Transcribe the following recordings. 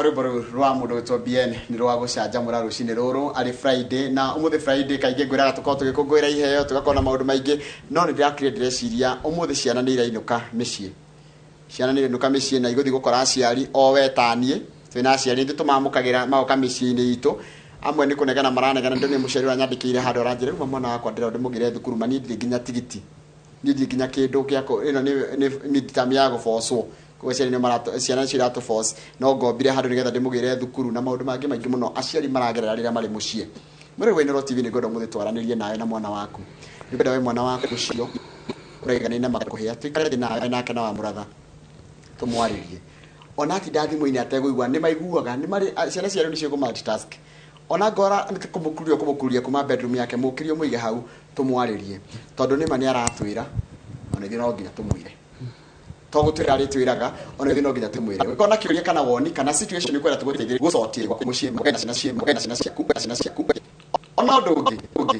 Rwĩmbo rũu rwa mũndũ gwĩtwo Bien nĩ rwa gũcanjamũra rũcinĩ rũrũ arĩ Friday. Na ũmũthĩ Friday kaingĩ ngwĩraga tũkorwo tũgĩkũngũĩra iheo, tũgakorwo na maũndũ maingĩ, no nĩ ndĩrakire ndĩreciria ũmũthĩ ciana nĩ irainũka mĩciĩ, ciana nĩ irainũka mĩciĩ na igũthiĩ gũkora aciari o we taniĩ twĩna aciari nĩ tũmamũkagĩra magoka mĩciĩ-inĩ itũ. Amwe nĩ kũnegena maranegena. Ndĩ mũciari ũranyandĩkĩire handũ aranjĩra rĩu mwana wakwa ndĩrenda ndĩmũgĩre thukuru ma niĩ ndirĩ nginya tigiti, niĩ ndirĩ nginya kĩndũ gĩa ĩno nĩ midterm ya gũbocwo. Koguo aciari nĩ marato ciana icio iratũ force no ngombire handũ nĩgetha ndĩmũgĩre thukuru na maũndũ mangĩ maingĩ mũno aciari maragerera rĩrĩa marĩ mũciĩ. Mwĩrĩ wa Inooro TV, nĩ ngwenda ũmũthĩ twaranĩrie nawe na mwana waku. Nĩ ngwenda we mwana waku ũcio ũraiganĩire na makũhĩa tũikare thĩ nawe nake na wa mũratha tũmwarĩrie ona atinda thimũ-inĩ atekũigua. Nĩ maiguaga nĩ marĩ ciana cia rĩu nĩcio kũ multitask. Ona ngora nĩ kũmũkururia kũmũkururia kuma bedroom yake, mũkĩrie mũige hau tũmwarĩrie, tondũ nĩma nĩ aratwĩra ona ithuĩ no nginya tũmwĩre. To gũtwĩra arĩtwĩraga, ona ithuĩ no nginya tũmwĩre. Ũngĩkorwo na kĩũria kana woni kana situation ũkwenda tũgũteithĩrĩrie gũcotia gwaku mũciĩ na ciana ciaku na ciana ciaku na ciana ciaku, ona ũndũ ũngĩ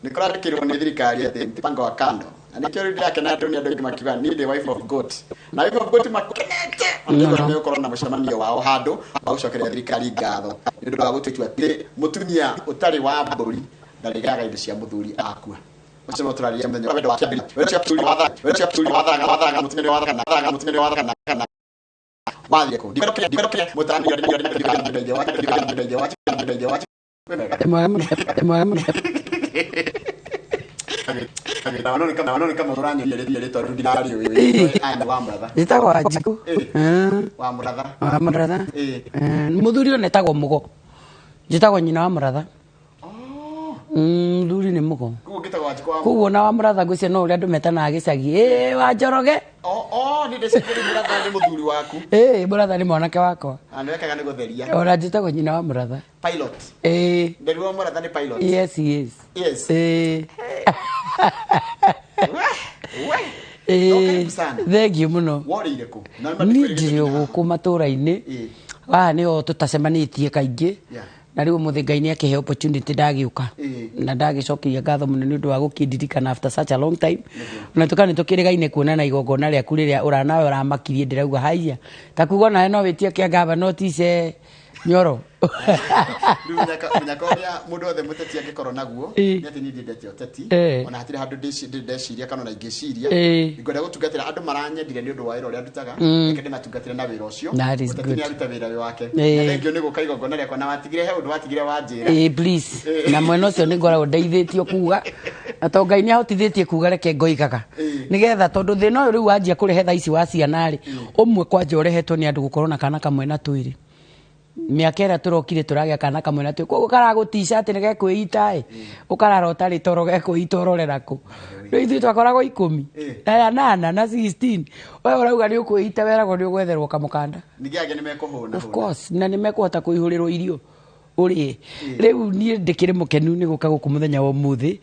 nĩ kũrandĩkĩrwo nĩ thirikari atĩ mpango wa kando, na nĩkĩo rĩu ndĩrakena andũ nĩ andũ aingĩ makiuga niĩ ndĩ wife of goat na wife of goat makenete. Ona nĩ megũkorwo na mũcemanio wao handũ wa gũcokeria thirikari ngatho nĩ ũndũ wa gũtua itua atĩ mũtumia ũtarĩ wa mbũri ndarĩgaga indo cia mũthuri akua. Ũcio no tũrarĩria mũthenya wa wendo wa kĩambĩrĩria, wendo ũcio mũthuri wathaga, wendo ũcio mũthuri wathaga, wathaga mũtumia nĩ wathaga, wathaga mũtumia nĩ wathaga na wathire kũ ndikũrĩa mũtaramia. Mwega mũno, mwega mũno. Njĩtagwo Wanjikũ. Wa mũratha. Wa mũratha. Mũthuri ũyũ etagwo Mũgo, njĩtagwo nyina wa mũratha. Mũthuri nĩ Mũgo. Koguo ngĩtagwo Wanjikũ wa Koguo na wa mũratha ngwĩciria no ũrĩa andũ metanaga gĩcagi, ĩ wa Njoroge. Oh, nĩ ndĩcikĩrĩ mũratha nĩ mũthuri waku. Ĩ, mũratha nĩ mwanake wakwa. Na nĩ wekaga nĩ gũtheria. Ona njĩtagwo nyina wa mũratha. Pilot. Ĩ. Nderiwa mũratha nĩ pilot. Yes, he is. Yes. Ĩ. We. Ĩ. No karibu sana. Thank you mũno. Worĩire kũ? Na nĩ Niĩ ndĩrĩ o gũkũ matũra-inĩ. Haha nĩho tũtacemanĩtie kaingĩ. Na rĩu ũmũthĩ Ngai nĩ akĩhe opportunity ndagĩũka. Na ndagĩcokeria ngatho mũno nĩ ũndũ wa gũkĩndirikana after such a long time. Na tuka nĩ tũkĩrĩgaine kuonana igongona rĩaku rĩrĩa ũranawe ũramakirie. Ndĩrauga haiya ta kuga nawe no wĩtie kĩa ngava no tice nyoro. Rĩu mũnyaka ũrĩa mũndũ wothe mũteti angĩkorwo naguo nĩ atĩ niĩ ndiendete ũteti. Ona hatirĩ handũ ndeciria kana ona ingĩciria. Ngwenda gũtungatĩra andũ maranyendire nĩ ũndũ wa wĩra ũrĩa ndutaga. Reke ndĩmatungatĩre na wĩra ũcio. That is Mũteti good. nĩ aruta wĩra wĩ wake. Na thengiũ nĩ gũka igongona rĩakwa na watigire he ũndũ watigire wanjĩra. Ĩĩ, please. Na mwena ũcio nĩ ngoragwo ndeithĩtio kuga na to Ngai nĩ ahotithĩtie kuga reke ngoigaga nĩgetha tondũ thĩna ũyũ rĩu wanjia kũrehe thaa ici wa ciana rĩ, ũmwe kwanja ũrehetwo nĩ andũ gũkorwo na kana kamwe na twĩrĩ. Mĩaka ĩrĩa tũrokire tũragĩa kana kamwe na twĩrĩ, koguo karagũtica atĩ nĩ gekwĩita ĩ ũkararota rĩ toro gekwĩita ũrorera kũ? Rĩu ithuĩ twakoragwo 10 na 8 na 16. We ũrauga nĩ ũkwĩita, weragwo nĩ ũgwetherwo kamũkanda. Ningĩ angĩ nĩ mekũhũna. Of course, na nĩ mekũhota kũihũrĩrwo irio ũrĩe. Rĩu niĩ ndĩkĩrĩ mũkenu nĩ gũka gũkũ mũthenya wa ũmũthĩ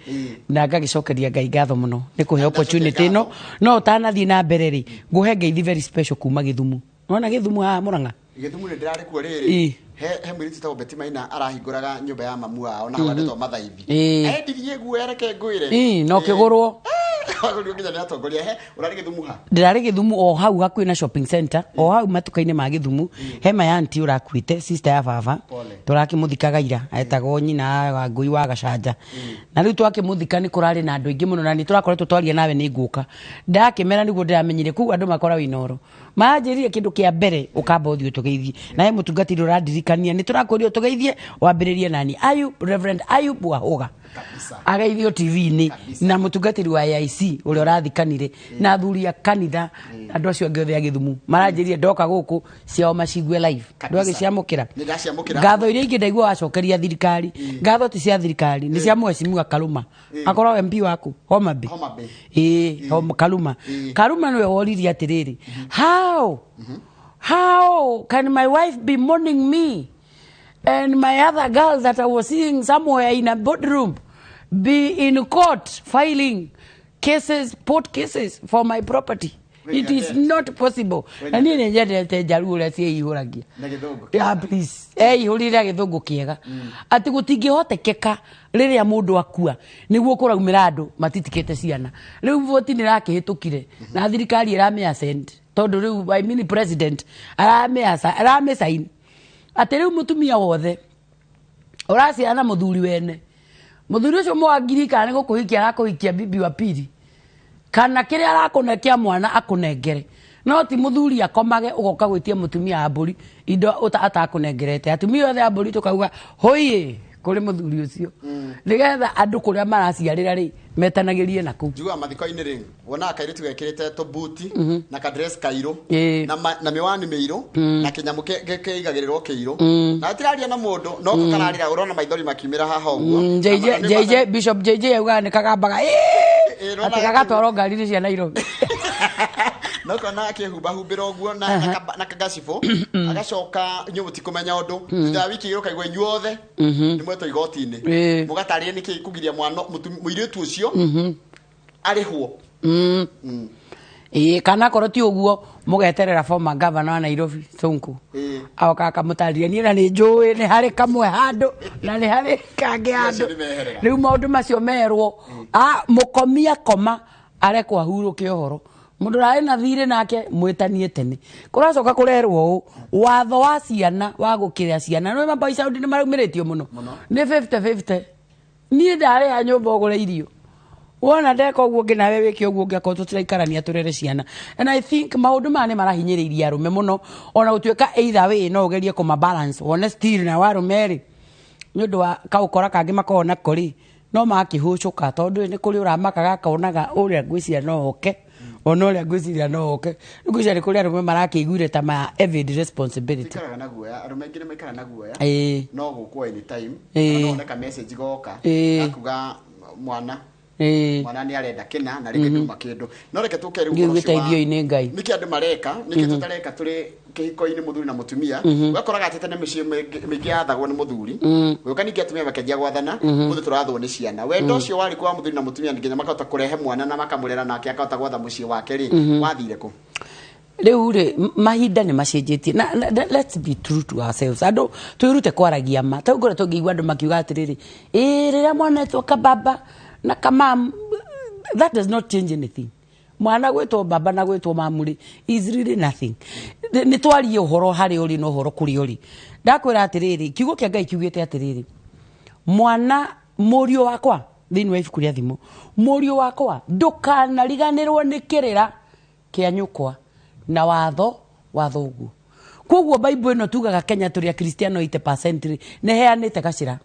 na ngagĩcokeria Ngai ngatho mũno nĩ kũhe opportunity ĩno. No ũtanathiĩ na mbere rĩ, ngũhe ngeithi very special kuma Gĩthumu. Nĩwona Gĩthumu haha Mũrang'a? Gĩthumu nĩ ndĩrarĩ kuo rĩrĩ. He mũirĩtu wĩtagwo Betty Maina arahingũraga nyũmba ya mamu wao na hau andĩtwo Mathaithi. Endirie guoya, reke ngwĩre. Ĩ, na ũkĩgũrwo. Wagũrirwo nginya nĩ atongoria. He ũrarĩ Gĩthumu ha? Ndĩrarĩ Gĩthumu o hau hakuhĩ na shopping center, o hau matuka-inĩ ma Gĩthumu. He ma auntie ũrakuĩte, sister ya baba. Pole. Tũrakĩmũthikaga ira, etagwo nyina wa Ngũi wa Gacanja. Na rĩu twakĩmũthika nĩ kũrarĩ na andũ aingĩ mũno na nĩ tũrakoretwo twaria nawe nĩ ngũka. Ndakĩmera nĩguo ndĩramenyire kũu andũ makoragwo Inooro. Manjĩrire kĩndũ kĩa mbere ũkamba ũthiĩ ũtũgeithie. Na he mũtungatĩri ũrandirikania nĩ tũrakũria ũtũgeithie wambĩrĩrie nani. Ayub, Reverend Ayub Wahũga. Kabisa. Ageithio TV-inĩ na mũtungatĩri wa AIC ũrĩa ũrathikanire na athuri a kanitha, andũ acio angĩ othe a Gĩthumu maranjĩrire ndoka gũkũ ciao macigue live. Kabisa. Ndwagĩciamũkĩra? Nĩ ndaciamũkĩra. Ngatho iria ingĩ ndaigua wacokeria thirikari, ngatho ti cia thirikari, nĩ cia mheshimiwa Karuma. Akorwo MP waku Homa Bay. Homa Bay. Ĩĩ, Karuma. Karuma nĩwe woririe atĩrĩrĩ, how can my wife be mourning me and my other girl that I was seeing somewhere in a boardroom be in court filing cases, court cases for my property? When It you're is dead. not possible. When Na you're niĩ nĩ nyendete njaruo ũrĩa ciĩihũragia. Na gĩthũngũ. Yeah, please. Eihũrire gĩthũngũ kĩega atĩ gũtingĩhotekeka rĩrĩa mũndũ akua nĩguo kũraumĩra andũ matitikĩte ciana. Rĩu voti nĩ ĩrakĩhĩtũkire na thirikari ĩramĩ assent, tondũ rĩu, I mean, president aramĩ sign. Atĩ rĩu mũtumia wothe ũraciara na mũthuri wene, mũthuri ũcio mwangiri kana nĩ gũkũhikia arakũhikia bibi wa pili, kana kĩrĩa arakũne kĩa mwana akũnengere, no ti mũthuri akomage ũgoka gwĩtia mũtumia wa mbũri indo atakũnengerete. Atumia othe a mbũri tũkauga hũiĩ kũrĩ mũthuri ũcio, nĩgetha andũ kũrĩa maraciarĩra rĩ metanagĩrie na kũu. Njugaga mathiko-inĩ rĩ, wonaga kairĩtu gekĩrĩte tũbuti na kadress kairũ na mĩwani mĩirũ na kĩnyamũ kĩigagĩrĩrwo kĩirũ, na gatiraria na mũndũ no ko kararĩra, ũrona maithori makiumĩra haha ũguo. JJ JJ Bishop JJ augaga nĩ kagambaga Rona atĩ gagatwarwo ngari-inĩ cia Nairobi. No kona akĩhumbahumbĩra ũguo na kagacibũ, agacoka inyuĩ mũtikũmenya ũndũ, thutha wa wiki igĩrĩ ũkaigua inyuothe nĩ mwetwo igoti-inĩ, mũgatarĩria nĩkĩ kũgiria mwana mũirĩtu ũcio arĩhwo. Ĩĩ, kana korwo ti ũguo mũgeterera former governor wa Nairobi Sonko agoka akamũtarĩria, niĩ na nĩ njũĩ nĩ harĩ kamwe handũ na nĩ harĩ kangĩ Macio handũ. nĩ meherera. Rĩu maũndũ macio merwo mũkomia koma arekwo ahurũke ũhoro, mũndũ ũrarĩ na thirĩ nake mwĩtanie tene. Kũracoka kũrerwo ũũ, watho wa ciana wa gũkĩra ciana nĩ maboy sound nĩ maraumĩrĩtio mũno, nĩ 50-50. Niĩ ndarĩha nyũmba ũgũre irio, wona ndeka ũguo ũngĩ nawe wĩke ũguo ũngĩ, akorwo tũtiraikarania tũrere ciana. And I think maũndũ maya nĩ marahinyĩrĩiria arũme mũno, ona gũtuĩka either way no ũgerie kũma balance wone still na warũme rĩ, nĩ ũndũ wa kaũkora kangĩ makoragwo nako rĩ, no makĩhũcũka, tondũ nĩ kũrĩ ũramaka gakonaga ũrĩa ngwĩciria no oke, ona ũrĩa ngwĩciria no oke. Rĩu ngwĩciria nĩ kũrĩ arũme marakĩiguire ta ma evade responsibility. Maikaraga na guoya, arũme aingĩ nĩ maikaraga na guoya. No gũkwo anytime, no wone ka message goka gakuga mwana mwana nĩ arenda kĩna na rĩngĩ nduma kĩndũ. No reke tũke rĩu Rĩu ũhoro ũcio wa- gĩteithio-inĩ Ngai. Nĩkĩ andũ mareka, nĩkĩ tũtareka tũrĩ kĩhiko-inĩ mũthuri na mũtumia? Ũgakoraga atĩ tene mĩciĩ mĩingĩ yathagwo nĩ mũthuri, gũka ningĩ atumia makĩanjia gwathana, mũthĩ tũrathwo nĩ ciana. Wendo ũcio warĩ kuo wa mũthuri na mũtumia nginya makahota kũrehe mwana na makamũrera nake akahota gwatha mũciĩ wake rĩ, wathire kũ? Rĩu rĩ, mahinda nĩ macenjetie na let's be true to ourselves, andũ twĩrute kwaragia ma. Tau ngoretwo ngĩigua andũ makiuga atĩrĩrĩ, ĩĩ rĩrĩa mwana etwo kababa na kamam, that does not change anything. Mwana gwĩtwo baba na gwĩtwo mamu rĩ is really nothing. Nĩ twarie ũhoro harĩa ũrĩ na ũhoro kũrĩa ũrĩ. Ndakwĩra atĩrĩrĩ, kiugo kĩa Ngai kiugĩte atĩrĩrĩ, mwana mũriũ wakwa, thĩinĩ wa ibuku rĩa Thimo, mũriũ wakwa ndũkanariganĩrwo nĩ kĩrĩra kĩa nyũkwa na watho wa thoguo. Koguo Bible ĩno tugaga Kenya tũrĩ akristiano 80% rĩ, nĩ heanĩte gacĩra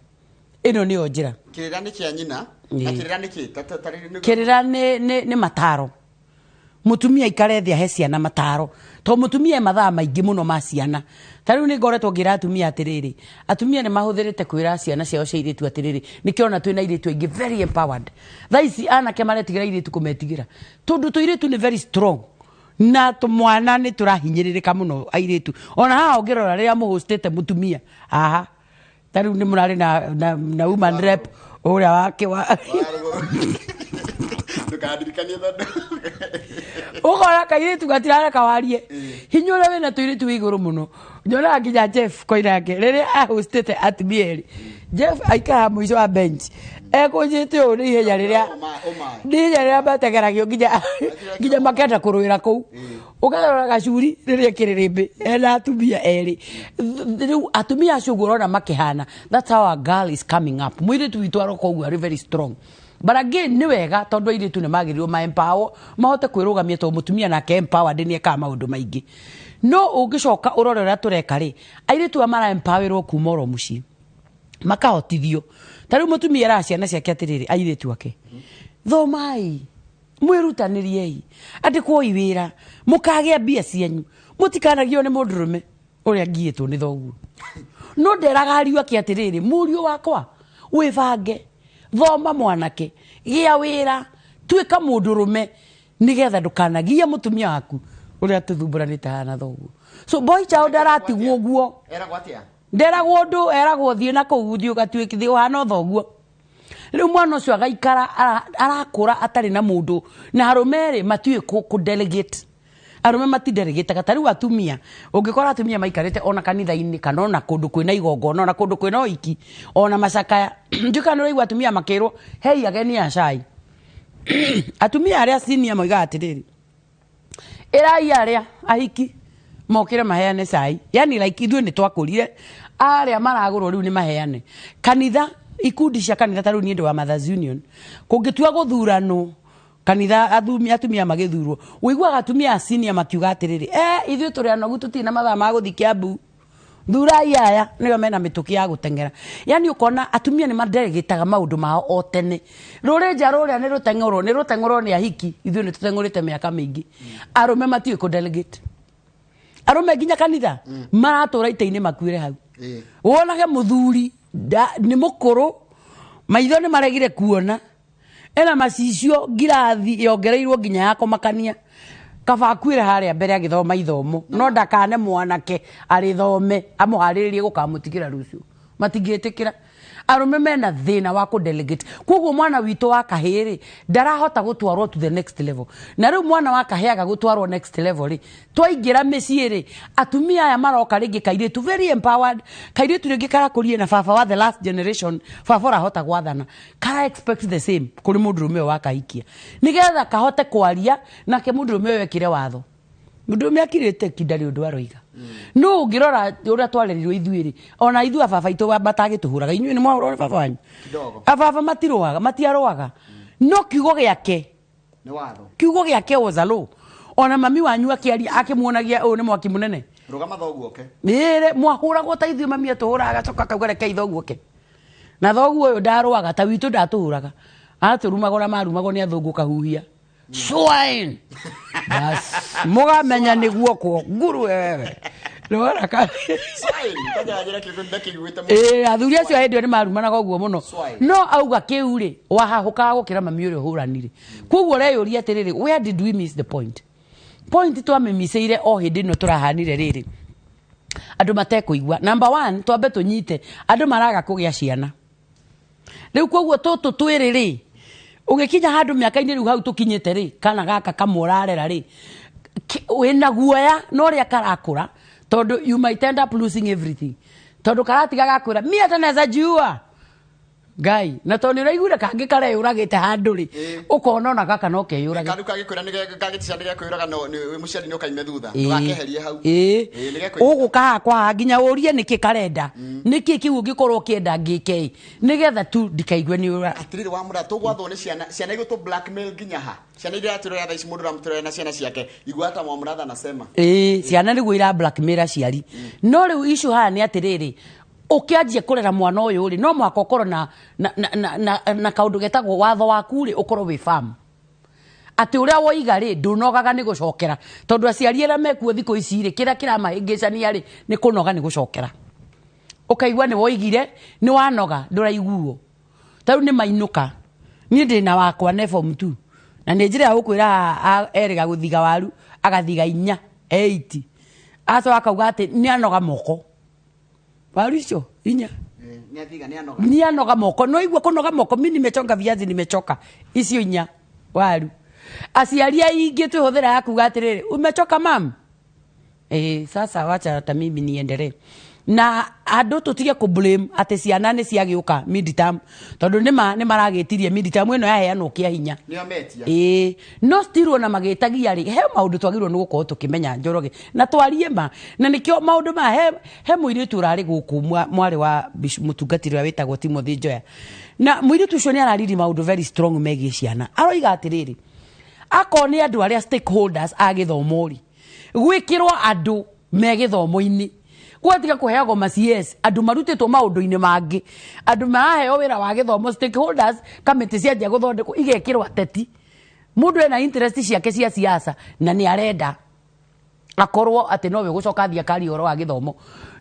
ĩno nĩyo njĩra. Kĩrĩra nĩ kĩa nyina na kĩrĩra nĩ kĩ? Ta rĩrĩ Kĩrĩra nĩ mataro. Mũtumia aikare thĩ ahe ciana mataro, to mũtumia e mathaa maingĩ mũno ma ciana. Ta rĩu nĩ ngoretwo ngĩra atumia atĩrĩrĩ, atumia nĩ mahũthĩrĩte kwĩra ciana ciao cia airĩtu atĩrĩrĩ, nĩkĩo ona twĩna airĩtu aingĩ very empowered thaa ici, anake maretigĩra airĩtu kũmetigĩra, tondũ tũirĩtu nĩ very strong na tũmwana nĩ tũrahinyĩrĩrĩka mũno airĩtu. Ona haha ũngĩrora rĩrĩa mũhostĩte mũtumia haha, ta rĩu nĩ mũrarĩ na woman rep ũrĩa wake wa Ndũkandirikanie tondũ Ũkora kairĩtu gatirareka warie, hinya ũrĩa wĩna tũirĩtu wĩ igũrũ mũno. Nyonaga nginya Jeff Koinange rĩrĩa ahostĩte atumia erĩ, Jeff aikaraga mũico wa bench ekũnjĩte ũũ nĩ ihenya rĩrĩa Ũma. nĩ ihenya rĩrĩa mategeragio nginya makenda kũrũĩra kũu. Ũkarora gacuri rĩrĩa kĩrĩrĩmbĩ ena atumia erĩ. Rĩu atumia acio ũguo ũrona makĩhana, that's how a girl is coming up. Mũirĩtu witũ aroka ũguo arĩ very strong. But again nĩ wega tondũ airĩtu nĩ magĩrĩirwo ma empower mahote kwĩrũgamia, tondũ mũtumia nake empowered nĩ ekaga maũndũ maingĩ. No ũngĩcoka ũrore ũrĩa tũreka rĩ, airĩtu aya mara empowerwo kuma oro mũciĩ, makahotithio. Ta rĩu mũtumia eraga ciana ciake atĩrĩrĩ, airĩtu ake, thomai, mwĩrutanĩriei, andĩkwoi wĩra, mũkagĩa mbia cianyu, mũtikanagio nĩ mũndũrũme ũrĩa ngiĩtwo nĩ thoguo. No nderaga ariũ ake atĩrĩrĩ, mũriũ wakwa, wĩbange, thoma mwanake, gĩa wĩra, tuĩka mũndũrũme, nĩgetha ndũkanagie mũtumia waku ũrĩa tũthumbũranĩte haha na thoguo. So boy child aratigwo ũguo. Eragwo atĩa? Nderagwo ũndũ, eragwo thiĩ na kũu, thiĩ ũgatuĩke, thiĩ ũhana thoguo. Rĩu mwana ũcio agaikara arakũra atarĩ na mũndũ, na arũme rĩ matiũĩ kũ delegate. Arũme matidelegataga ta rĩu atumia. Ũngĩkora atumia maikarĩte ona kanitha-inĩ kana ona kũndũ kwĩna igongona, ona kũndũ kwĩna ũhiki, ona macakaya, ndiũĩ kana nĩ ũraigua atumia makĩrwo hei ageni a cai. Atumia arĩa senior moigaga atĩrĩrĩ, ĩrai arĩa ahiki Mokĩre maheane cai, yani like ithuĩ nĩ twakũrire, arĩa maragũrwo rĩu nĩ maheane. Kanitha, ikundi cia kanitha, ta rĩu niĩ ndĩ wa Mothers Union, kũngĩtua gũthuranwo kanitha, athumi atumia magĩthurwo, ũiguaga atumia a senior makiuga atĩrĩrĩ, ithuĩ tũrĩ anogu, tũtirĩ na mathaa ma gũthiĩ Kiambu, thurai aya nĩo mena mĩtũkĩ ya gũteng'era. Yani ũkona atumia nĩ madelegataga maũndũ mao o tene. Rũrĩnja rũrĩa nĩ rũteng'ũrwo, nĩ rũteng'ũrwo nĩ ahiki, ithuĩ nĩ tũteng'ũrĩte mĩaka mĩingĩ. Arũme matiũĩ kũ delegate. Arũme nginya kanitha maratũra itĩ-inĩ makuĩre hau. Wonage mũthuri nĩ mũkũrũ, maitho nĩ maregire kuona, ena macicio, ngirathi yongereirwo nginya ya kũmakania, kaba akuĩre harĩa mbere agĩthoma ithomo, no ndakane mwanake arĩthome amũharĩrĩrie gũkamũtigĩra rũciũ. Matingĩtĩkĩra. Arũme mena thĩna wa kũ-delegate. Koguo mwana witũ wa kahĩĩ rĩ, ndarahota gũtwarwo to the next level. Na rĩu mwana wa kahĩĩ aga gũtwarwo next level rĩ, twaingĩra mĩciĩ rĩ, atumia aya maroka rĩngĩ kairĩtu very empowered, kairĩtu rĩngĩ karakũrie na baba wa the last generation, baba ũrahota gwathana, kara expect the same kũrĩ mũndũrũme ũyũ wakahikia, nĩgetha kahote kwaria nake mũndũrũme ũyũ ekĩre watho. Mũndũrũme akirĩte ki, ndarĩ ũndũ aroiga. No ũngĩrora ũrĩa twarerirwo ithuĩ rĩ, ona ithuĩ ababa aitũ matagĩtũhũraga, inyuĩ nĩ mwahũrwo nĩ baba wanyu? Kidogo. Ababa matirũaga, matiarũaga, no kiugo gĩake nĩ watho. Kiugo gĩake was a law. Ona mami wanyu akĩaria, akĩmuonagia ũyũ nĩ mwaki mũnene. Rũgama thoguo oke. Ĩrĩ mwahũragwo ta ithuĩ mami atũhũraga, agacoka akauga reke thoguo oke. Na thoguo ũyũ ndarũaga ta witũ, ndatũhũraga, atũrumagwo na marumagwo nĩ athũngũ kahuhia swine. Bas, mũgamenya nĩ guoko nguruwe wewe nĩwona ka. Swine, kwanjara kĩndũ ndakĩiguĩte mũno. Ĩĩ, athuri acio hĩndĩ ĩyo nĩ marumanaga ũguo mũno. Swine. No auga kĩu rĩ, wahahũkaga gũkĩra mami ũrĩa ũhũranire. Koguo ũreyũria atĩrĩrĩ, where did we miss the point? Point twamĩmicĩire o hĩndĩ ĩno tũrahanire rĩrĩ, andũ matekũigua. Number one, twambe tũnyite andũ maraga kũgĩa ciana rĩu. Koguo tũtũ twĩrĩ rĩ, ũgĩkinya handũ mĩaka-inĩ rĩu hau tũkinyĩte rĩ, kana gaka kamwe ũrarera rĩ, wĩna guoya na ũrĩa karakũra, tondũ you might end up losing everything, tondũ karatiga gakwĩra mi hata naweza jiua ngai, na tondũ nĩ ũraiguire kangĩ kareyũragĩte handũ rĩ, ũkona ona gaka no keyũrage. Kanu kagĩkwĩra nĩ kagĩtica nĩ gekwĩraga, no wĩ mũciari nĩ ũkaime thutha, ndũgakeherie hau. Ĩĩ. Ĩĩ, nĩ gekwĩra. Ũgũka haha kwa haha nginya ũrie nĩkĩ karenda, nĩkĩ kĩu ũngĩkorwo ũkĩenda ngĩke nĩgetha tu ndikaigue nĩ ũra. Atiriri wa mũra, tũgwathwo nĩ ciana, ciana igũtũ blackmail nginya ha? Ciana iria iratũrora thaa ici, mũndũ ũramũtũrora na ciana ciake, igua hata Mwamũratha anasema. Ĩĩ, ciana nĩguo ira blackmail aciari. No rĩu issue haha nĩ atĩrĩrĩ, ũkĩanjia kũrera mwana ũyũ rĩ, no mũhaka ũkorwo na kaũndũ getagwo watho waku rĩ, ũkorwo wĩ firm atĩ ũrĩa woiga rĩ, ndũnogaga nĩ gũcokera, tondũ aciari arĩa mekuo thikũ ici rĩ, kĩrĩa kĩramahĩngĩcania rĩ, nĩ kũnoga nĩ gũcokera. Ũkaigua nĩ woigire, nĩ wanoga, ndũraiguo. Ta rĩu nĩ mainũka, niĩ ndĩ na wakwa ne form 2, na nĩ njĩra ya gũkwĩra erĩga gũthiga waru, agathiga inya 8, acoka akauga atĩ nĩ anoga moko, waru icio inya. Nĩ athiga, nĩ anoga. Nĩ anoga moko. No igua kũnoga moko, mi nimechonga viazi, nimechoka icio inya waru. Aciari aingĩ twĩhũthĩra ya kuga atĩrĩrĩ, umechoka mam, sasa wacha hata mimi niendelee. Na andũ tũtige kũ blame atĩ ciana nĩ ciagĩũka midterm, tondũ nĩma nĩ maragĩtirie midterm ĩno yaheanwo kĩa hinya. Nĩo metia. Ĩĩ, no still ona magĩtagia rĩ, he maũndũ twagĩrĩirwo nĩ gũkorwo tũkĩmenya, Njoroge, na twarie ma, na nĩkĩo maũndũ maya. He mũirĩtu ũrarĩ gũkũ, mwarĩ wa mũtungatĩri ũrĩa wĩtagwo Timothy Njoya, na mũirĩtu ũcio nĩ araririe maũndũ very strong megiĩ ciana. Aroiga atĩrĩrĩ, akorwo nĩ andũ arĩa stakeholders a gĩthomo rĩ, gwĩkĩrwo andũ me gĩthomo-inĩ, gwatiga kũheagwo ma CS, andũ marutĩtwo maũndũ-inĩ mangĩ, andũ maraheo wĩra wa gĩthomo, stakeholders kamĩtĩ cianjia gũthondekwo igekĩrwo ateti. Mũndũ ena interest ciake cia siasa na nĩ arenda akorwo atĩ nowe ũgũcoka athiĩ akaria ũhoro wa gĩthomo.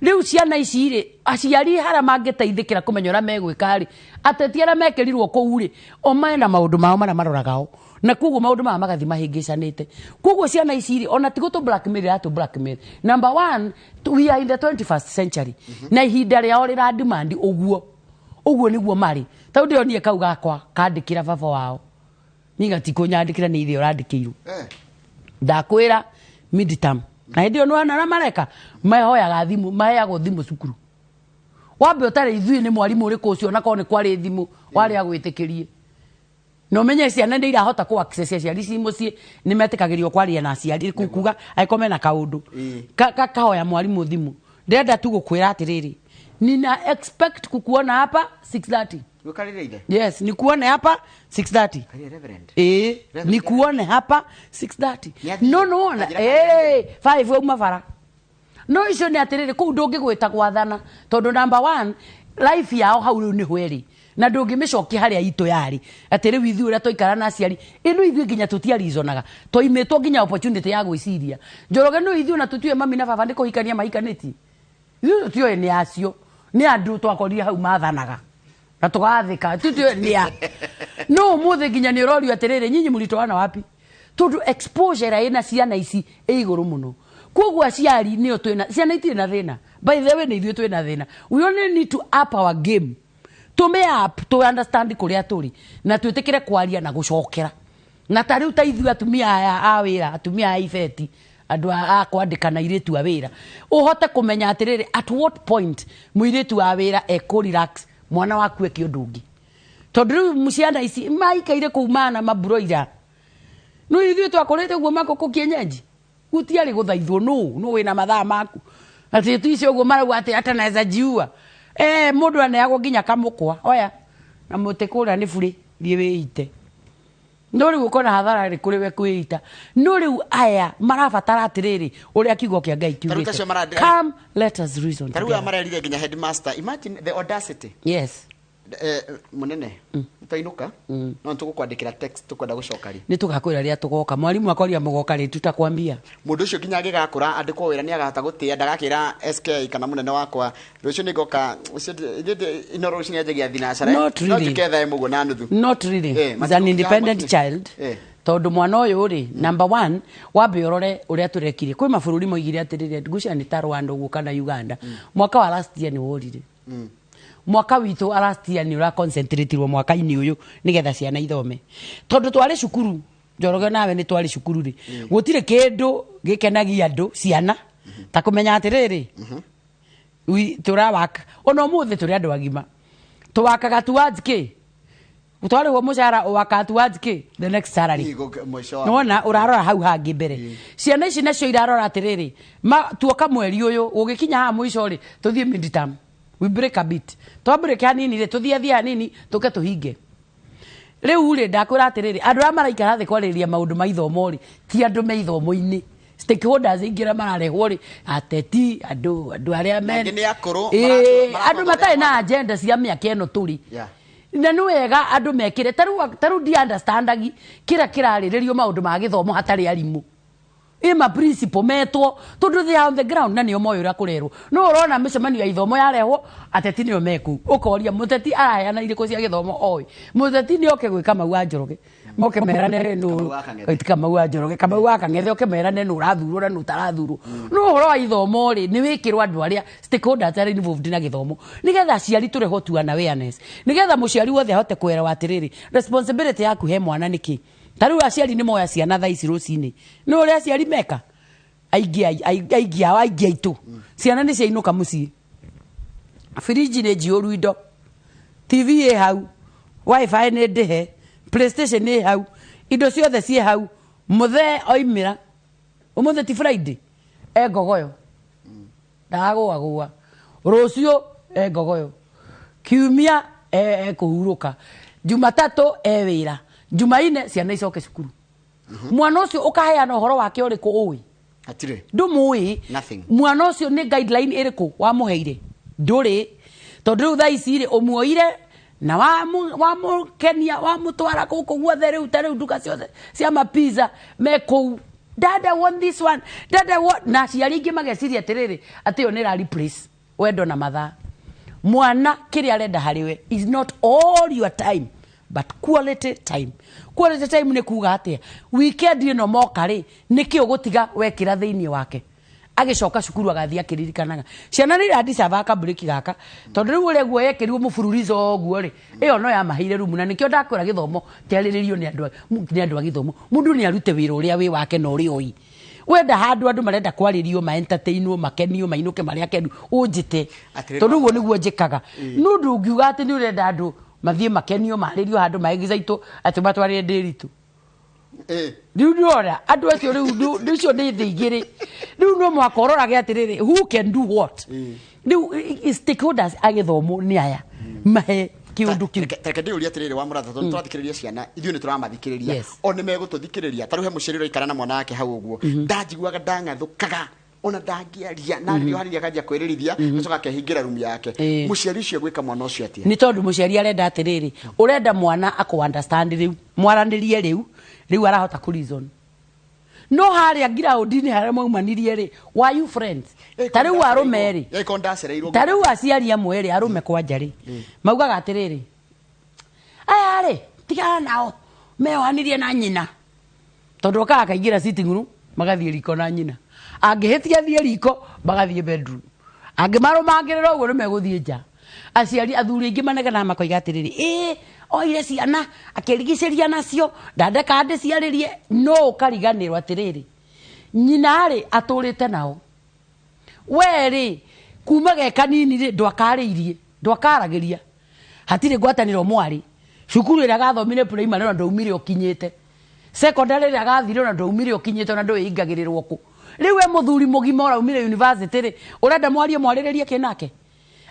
Rĩu ciana ici rĩ, aciari harĩa mangĩteithĩkĩra kũmenya ũrĩa megwĩka rĩ, ateti arĩa mekĩrirwo kũu rĩ, o mena maũndũ mao marĩa maroraga o, na koguo maũndũ maya magathiĩ mahĩngĩcanĩte. Koguo ciana ici rĩ, ona ti gũtũ blackmail iratũ blackmail. Number one, we are in the 21st century, na ihinda rĩao rĩra demand ũguo. Ũguo nĩguo marĩ. Tondũ ndĩronire kau gakwa kandĩkĩra baba wao, niĩ gatikũnyandĩkĩra, nĩ ithe ũrandĩkĩirwo. Ndakwĩra midterm, na hĩndĩ ĩyo nĩwona ũrĩa mareka, mahoyaga thimũ, maheagwo thimũ cukuru. Wambe ũtarĩ ithuĩ nĩ mwarimũ ũrĩkũ ũcio, ona korwo nĩ kwarĩ thimũ warĩ agwĩtĩkĩrie. Na ũmenye ciana nĩ irahota kũ access aciari ci mũciĩ, nĩ metĩkagĩrio kwaria na aciari kuga angĩkorwo mena kaũndũ. Kahoya mwarimũ thimũ, ndĩrenda tu gũkwĩra atĩrĩrĩ, nina expect kukuona hapa 6:30. Gũkarĩre ithe. Yes, nikuone hapa 6:30. Karĩre reverend. Ĩĩ. Reverend. Nikuone hapa 6:30. Nĩ athiĩ. No nĩwona Anjĩra kana ĩĩ 5 wauma bara, no icio nĩ atĩrĩrĩ, kũu ndũngĩgwĩta gwathana, tondũ number one, life yao hau rĩu nĩ hwerĩ, na ndũngĩmĩcokia harĩa itũ yarĩ, atĩ rĩu ithuĩ ũrĩa twaikara na aciari ĩno, ithuĩ nginya tũtiarizonaga, twaimĩtwo nginya opportunity ya gwĩciria. Njoroge, no ithuĩ na tũtiũĩ mami na baba nĩ kũhikania mahikanĩtie, ithuĩ tũtiũĩ nĩ acio, nĩ andũ twakorire hau mathanaga na tũgathĩka, tũtiũĩ nĩ a. No ũmũthĩ nginya nĩ ũrorio atĩrĩrĩ, nyinyi mũritoana wapi? Tondũ exposure ĩrĩa ĩna ciana ici ĩ igũrũ mũno. Koguo aciari nĩo twĩna ciana itirĩ na thĩna, by the way, nĩ ithuĩ twĩna thĩna. We only need to up our game, tũme up to understand kũrĩa tũrĩ na twĩtĩkĩre kwaria na gũcokera. Na ta rĩu ta ithuĩ atumia aya a wĩra, atumia a ibeti, andũ a kwandĩkana, airĩtu a wĩra, ũhote kũmenya atĩrĩrĩ, at what point mũirĩtu wa wĩra ekũ relax, mwana waku eke ũndũ ũngĩ, tondũ rĩu ciana ici maikaire kũu mana maburoira. No ithuĩ twakũrĩte ũguo makũkũ kienyeji, gũtiarĩ gũthaithwo nũ nũ wĩna mathaa maku atĩ tu icio ũguo marauga atĩ atanaweza jiua. Eh, mũndũ aneagwo nginya kamũkwa, oya na mũtĩ kũrĩa nĩ burĩ, thiĩ wĩite. No rĩu ũkona hathara rĩ kũrĩ we kwĩita. No rĩu aya marabatara atĩrĩrĩ, ũrĩa kiugo kĩa Ngai Tarĩu tacio kiugĩte, marandĩra- come let us reason Ta rĩu aya together. marerire nginya headmaster, imagine the audacity. Yes. Munene, twainũka no tũgũkwandĩkĩra text, tũkwenda gũcoka rĩ. Nĩ tũgakwĩra rĩrĩa tũgoka. Mwarimũ akoria mũgoka rĩ, tutakwambia. Mũndũ ũcio nginya angĩgakũra andĩkwo wĩra, nĩ agahota gũtĩa, ndagakĩra SK kana mũnene wakwa rũciũ nĩ ngoka ũcio ino rũciũ nĩ anjagia thinacara. Not no really. njũke thaa ĩmwe ũguo na nuthu. Not really. Eh, Is an independent matikũkinya child. Tondũ mwana ũyũ rĩ, number one, wambe ũrore ũrĩa tũrekire kwĩ mabũrũri moigire atĩrĩrĩ, ngucia nĩ ta Rwanda ũguo kana Uganda, mwaka wa last year nĩ worire. Mwaka witũ wa last year nĩ ũra concentratirwo mwaka-inĩ ũyũ nĩgetha ciana ithome, tondũ twarĩ cukuru. Njoroge, nawe nĩ twarĩ cukuru rĩ, gũtirĩ kĩndũ gĩkenagia andũ ciana ta kũmenya atĩrĩrĩ, tũrawaka ona ũmũthĩ tũrĩ andũ agima, tũwakaga towards kĩ? Twarĩhwo mũcara, ũwakaga towards kĩ? The next salary. Mũico wa Nĩwona ũrarora hau hangĩ mbere. Ciana ici nacio irarora atĩrĩrĩ, ma tuoka mweri ũyũ ũgĩkinya haha mũico rĩ, tũthiĩ midterm, we break a bit, twa break hanini rĩ, tũthiĩ thiĩ hanini, tũke tũhinge. Rĩu rĩ, ndakwĩra atĩrĩrĩ, andũ arĩa maraikara thĩ kwarĩrĩria maũndũ ma ithomo rĩ, ti andũ me ithomo-inĩ. Stakeholders aingĩ arĩa mararehwo rĩ, ateti, andũ arĩa me Angĩ nĩ akũrũ, Ĩĩ, andũ matarĩ na agenda cia mĩaka ĩno tũrĩ. Na nĩ wega andũ mekĩre tarĩu ndi understandagi kĩrĩa kĩrarĩrĩrio maũndũ ma gĩthomo hatarĩ arimũ ĩ ma principal metwo, tondũ they are on the ground na nĩo moĩ ũrĩa kũrerwo. No ũrona mĩcemanio ya ithomo yarehwo, ateti nĩo meku, ũkoria mũteti araheana irĩkũ cia gĩthomo oĩ? Mũteti nĩ oke gwĩ Kamau wa Njoroge, moke merane nũ. Kamau wa Kang'ethe. Ti Kamau wa Njoroge, Kamau wa Kang'ethe, oke merane nũ ũrathurwo na nũ ũtarathurwo. No ũhoro wa ithomo rĩ, nĩ wĩkĩrwo andũ arĩa stakeholders arĩa involved na gĩthomo, nĩgetha aciari tũrehwo tu an awareness, nĩgetha mũciari wothe ahote kũerewa atĩrĩrĩ, responsibility yaku he mwana nĩ kĩ. Ta rĩu aciari nĩ moya ciana thaa ici rũcinĩ, nĩ ũrĩa aciari meka aingĩ aingĩ ao, aingĩ aitũ, ciana nĩ ciainũka mũciĩ, firiji nĩ njihũru indo, TV ĩ hau, WiFi nĩ ndĩhe, PlayStation ĩ hau, indo ciothe ciĩ hau. Mũthee oimĩra, ũmũthĩ ti Friday, e ngogoyo, ndagagũagũa rũciũ, e ngogoyo kiumia, ekũhurũka Jumatatũ, e wĩra Jumaine, ciana icoke cukuru. Mwana ũcio ũkaheana ũhoro wake ũrĩkũ ũĩ? Hatirĩ. Ndũmũĩ. Nothing. Mwana ũcio nĩ guideline ĩrĩkũ wamũheire? Ndũrĩ, tondũ rĩu thaa ici rĩ, ũmuoire na wamũkenia, wamũtwara gũkũ guothe. Rĩu ta rĩu nduka ciothe cia mapizza me kũu, "Dada, want this one, dada, want." Na aciari aingĩ mageciria atĩrĩrĩ, atĩ ĩyo nĩ ĩra replace wendo na mathaa. Mwana kĩrĩa arenda harĩ we is not all your time but quality time. Quality time nĩ kuga atĩa? Weekend ĩno moka rĩ, nĩkĩ ũgũtiga wekĩra thĩinĩ wake agĩcoka cukuru agathiĩ akĩririkanaga? Ciana nĩ iradicava kaburĩki gaka, tondũ rĩu ũrĩa guo yekĩrirwo mũbururizo ũguo rĩ, ĩyo no yamaheire rumu. Na nĩkĩo ndakwĩra gĩthomo kĩarĩrĩrio nĩ andũ a gĩthomo. Mũndũ nĩ arute wĩra ũrĩa wĩ wake na ũrĩa ũi wenda. Handũ andũ marenda kwarĩrio, maentertainwo, makenio, mainũke marĩ akenu, ũnjĩte. Atĩrĩrĩ, Tondũ ũguo nĩguo njĩkaga. No ndũngiuga atĩ nĩ ũrenda andũ Mathiĩ makenio, marĩrio handũ maexaitwo atĩ matwarĩre ndĩritũ. Ĩ. Rĩu nĩona andũ acio rĩu ũcio nĩ thĩ igĩrĩ. Rĩu no mũhaka ũrorage atĩrĩrĩ, who can do what. Rĩu stakeholders agĩthomwo nĩ aya mahe kĩũndũ kĩu. Reke ndĩũrie atĩrĩrĩ wa mũratha, tondũ tũrathikĩrĩria ciana, ithuĩ nĩ tũramathikĩrĩria, o nĩ megũtũthikĩrĩria. Ta rĩu he mũciari ũraikara na mwana wake hau ũguo, ndanjiguaga ndang'athũkaga, ona ndangĩaria na rĩrĩa hanini akanjia kwĩrĩrithia, acoka akehingĩra rumu yake. Mũciari ũcio gwĩka mwana ũcio atĩa? Nĩ tondũ mũciari arenda atĩrĩrĩ, ũrenda mwana akũ understand, rĩu mwaranĩrie, rĩu arahota kũ reason. No harĩa ground-inĩ harĩa maumanirie rĩ, were you friends? Ta rĩu arũme rĩ, ĩko ndacereirwo. Ta rĩu aciari amwe rĩ, arũme kwanja rĩ, maugaga atĩrĩrĩ, aya rĩ, tigana nao, meyohanirie na nyina, tondũ okaga akaingĩra sitting room, magathiĩ riko na nyina, angĩhĩtia thiĩ riko, magathiĩ bedroom, angĩmarũmangĩrĩra ũguo nĩ megũthiĩ nja. Aciari athuri aingĩ manegenaga makoiga atĩrĩrĩ, ĩĩ, oire ciana akĩrigicĩria nacio, ndandeka ndĩciarĩrie. No ũkariganĩrwo atĩrĩrĩ, nyina rĩ, atũrĩte nao we rĩ kuma ge kanini rĩ, ndwakarĩirie, ndwakaragĩria, hatirĩ ngwatanĩro mwarĩ cukuru ĩrĩa gathomire primary, ona ndwaumire ũkinyĩte secondary ĩrĩa gathire, ona ndwaumire ũkinyĩte, ona ndũĩingagĩrĩrwo kũ. Rĩu we mũthuri mũgima ũraumire university rĩ, ũrenda mwarie mwarĩrĩrie kĩ nake?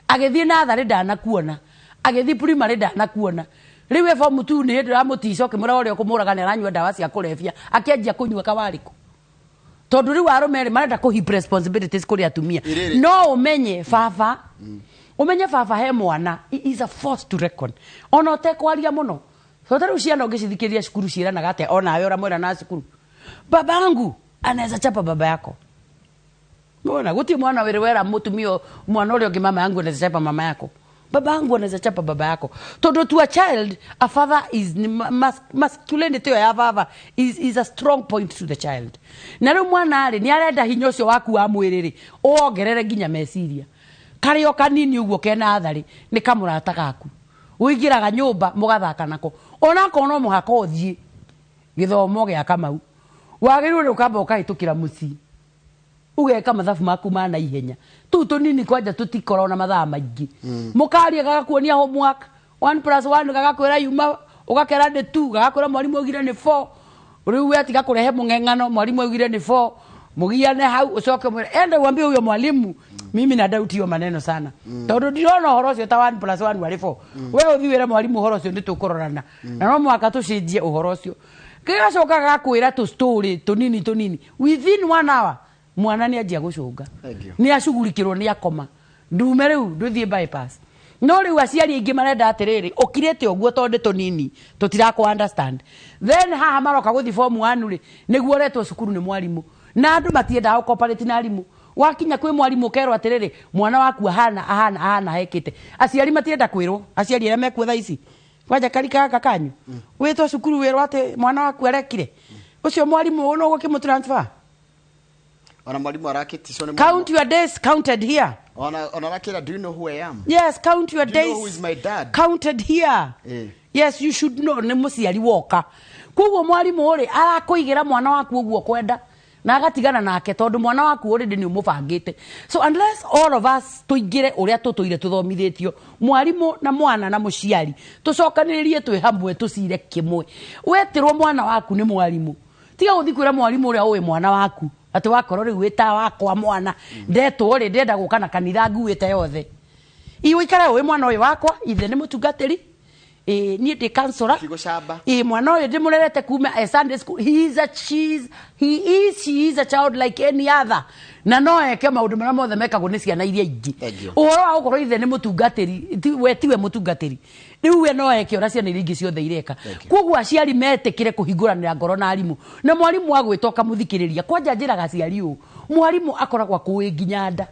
Agĩthiĩ natharĩ ndanakuona, agĩthiĩ primary ndanakuona, rĩu e form 2 nĩ hĩndĩ ũramũtica ũkĩmũra ũrĩa ũkũmũraga nĩ aranyua ndawa cia kũrebia, akĩanjia kũnyua kawarĩkũ, tondũ rĩu arũme rĩ marenda kũ heap responsibilities kũrĩ atumia. Ĩrĩrĩ. No ũmenye baba, ũmenye baba he mwana, he is a force to reckon, ona ũtekwaria mũno. So ta rĩu ciana ũngĩcithikĩrĩria cukuru ciĩranaga atĩa? Onawe ũramwĩra na cukuru, baba angu anaweza chapa baba yako. Mbona guti mwana wĩrĩ wera mũtumia mwana ũrĩa ũngĩ, mama yangu anaweza chapa mama yako, baba yangu anaweza chapa baba yako, tondũ to a child a father is masculinity ĩyo ya baba is a strong point to the child. Na rĩu mwana rĩ, nĩ arenda hinya ũcio waku wa mwĩrĩ rĩ, ũwongerere nginya meciria. Karĩ o kanini ũguo kena atharĩ nĩ kamũrata gaku, ũingĩraga nyũmba mũgathaka nako, onakorwo no mũhaka ũthiĩ gĩthomo gĩa Kamau, wagĩrĩirwo nĩ ũkamba ũkahĩtũkĩra mũciĩ, ũgeka mathabu maku ma naihenya tũu tũnini kwanja tũtikoragwo na mathaa maingĩ. Mũkaria, gagakuonia homework, 1 plus 1, gagakwĩra yuma, ũgakera nĩ 2, gagakwĩra mwarimũ augire nĩ 4. Rĩu we tiga kũrehe mũng'eng'ano, mwarimũ augire nĩ 4, mũgiane hau, ũcoke mwĩre enda uambie huyo mwalimu, mimi na doubt hiyo maneno sana, tondũ ndirona ũhoro ũcio ta 1 plus 1 warĩ 4. We ũthiĩ wĩre mwarimũ ũhoro ũcio, nĩ tũkũrorana na no mũhaka tũcenjie ũhoro ũcio. Gĩgacoka gagakwĩra tũ story tũnini tũnini, within one hour mwana nĩ anjia gũcũnga. Thank you. Nĩ acugurikĩrwo, nĩ akoma ndume, rĩu ndũthiĩ bypass. No rĩu aciari aingĩ marenda atĩrĩrĩ, ũkirĩte ũguo tondũ nĩ tũnini tũtirakũ understand. Then haha maroka gũthiĩ form 1 rĩ, nĩguo ũretwo cukuru nĩ mwarimũ, na andũ matiendaga gũcooperate na arimũ. Wakinya kwĩ mwarimũ ũkerwo atĩrĩrĩ, mwana waku ahana ahana ahana hekĩte. Aciari matienda kwĩrwo, aciari arĩa mekuo thaa ici kwanja karika gaka kanyu wĩtwo cukuru wĩrwo atĩ mwana waku arekire ũcio, mwarimũ no gũkĩmũ transfer. Ona mwalimu arakĩticwo nĩ Count your days counted here. Ona arakĩra, "Do you know who I am?" Yes, count your "Do you days know who is my dad?" counted here. Yes, you should know nĩ mũciari woka. Koguo mwarimũ rĩ, arakũigĩra mwana waku ũguo kwenda na agatigana nake, tondũ mwana waku already nĩ ũmũbangĩte. So unless all of us tũingĩre ũrĩa tũtũire tũthomithĩtio, mwarimũ na mwana na mũciari, tũcokanĩrĩrie twĩ hamwe, tũcire kĩmwe. Wetĩrwo mwana waku nĩ mwarimũ, tiga gũthiĩ kwĩra mwarimũ ũrĩa ũĩ mwana waku atĩ wakorwo rĩu wĩta wakwa mwana ndetwo rĩ, ndĩrenda gũka na kanitha nguĩte yothe. Iũikare ũĩ mwana ũyũ wakwa ithe nĩ mũtungatĩri, ĩ niĩ ndĩ counselor. Tigũcamba. Ĩ mwana ũyũ ndĩmũrerete kuma e Sunday school. He is a she is, he is she is a child like any other, na no eke maũndũ marĩa mothe mekagwo nĩ ciana iria ingĩ. Thank you. Ũhoro wa gũkorwo ithe nĩ mũtungatĩri we tiwe mũtungatĩri, rĩu we no eke ũrĩa ciana iria ingĩ ciothe ireka. Thank you. Koguo aciari metĩkĩre kũhingũranĩra ngoro na arimũ, na mwarimũ agwĩta ũkamũthikĩrĩria. Kwanja njĩraga aciari ũũ, mwarimũ akoragwo akũĩ nginya nda.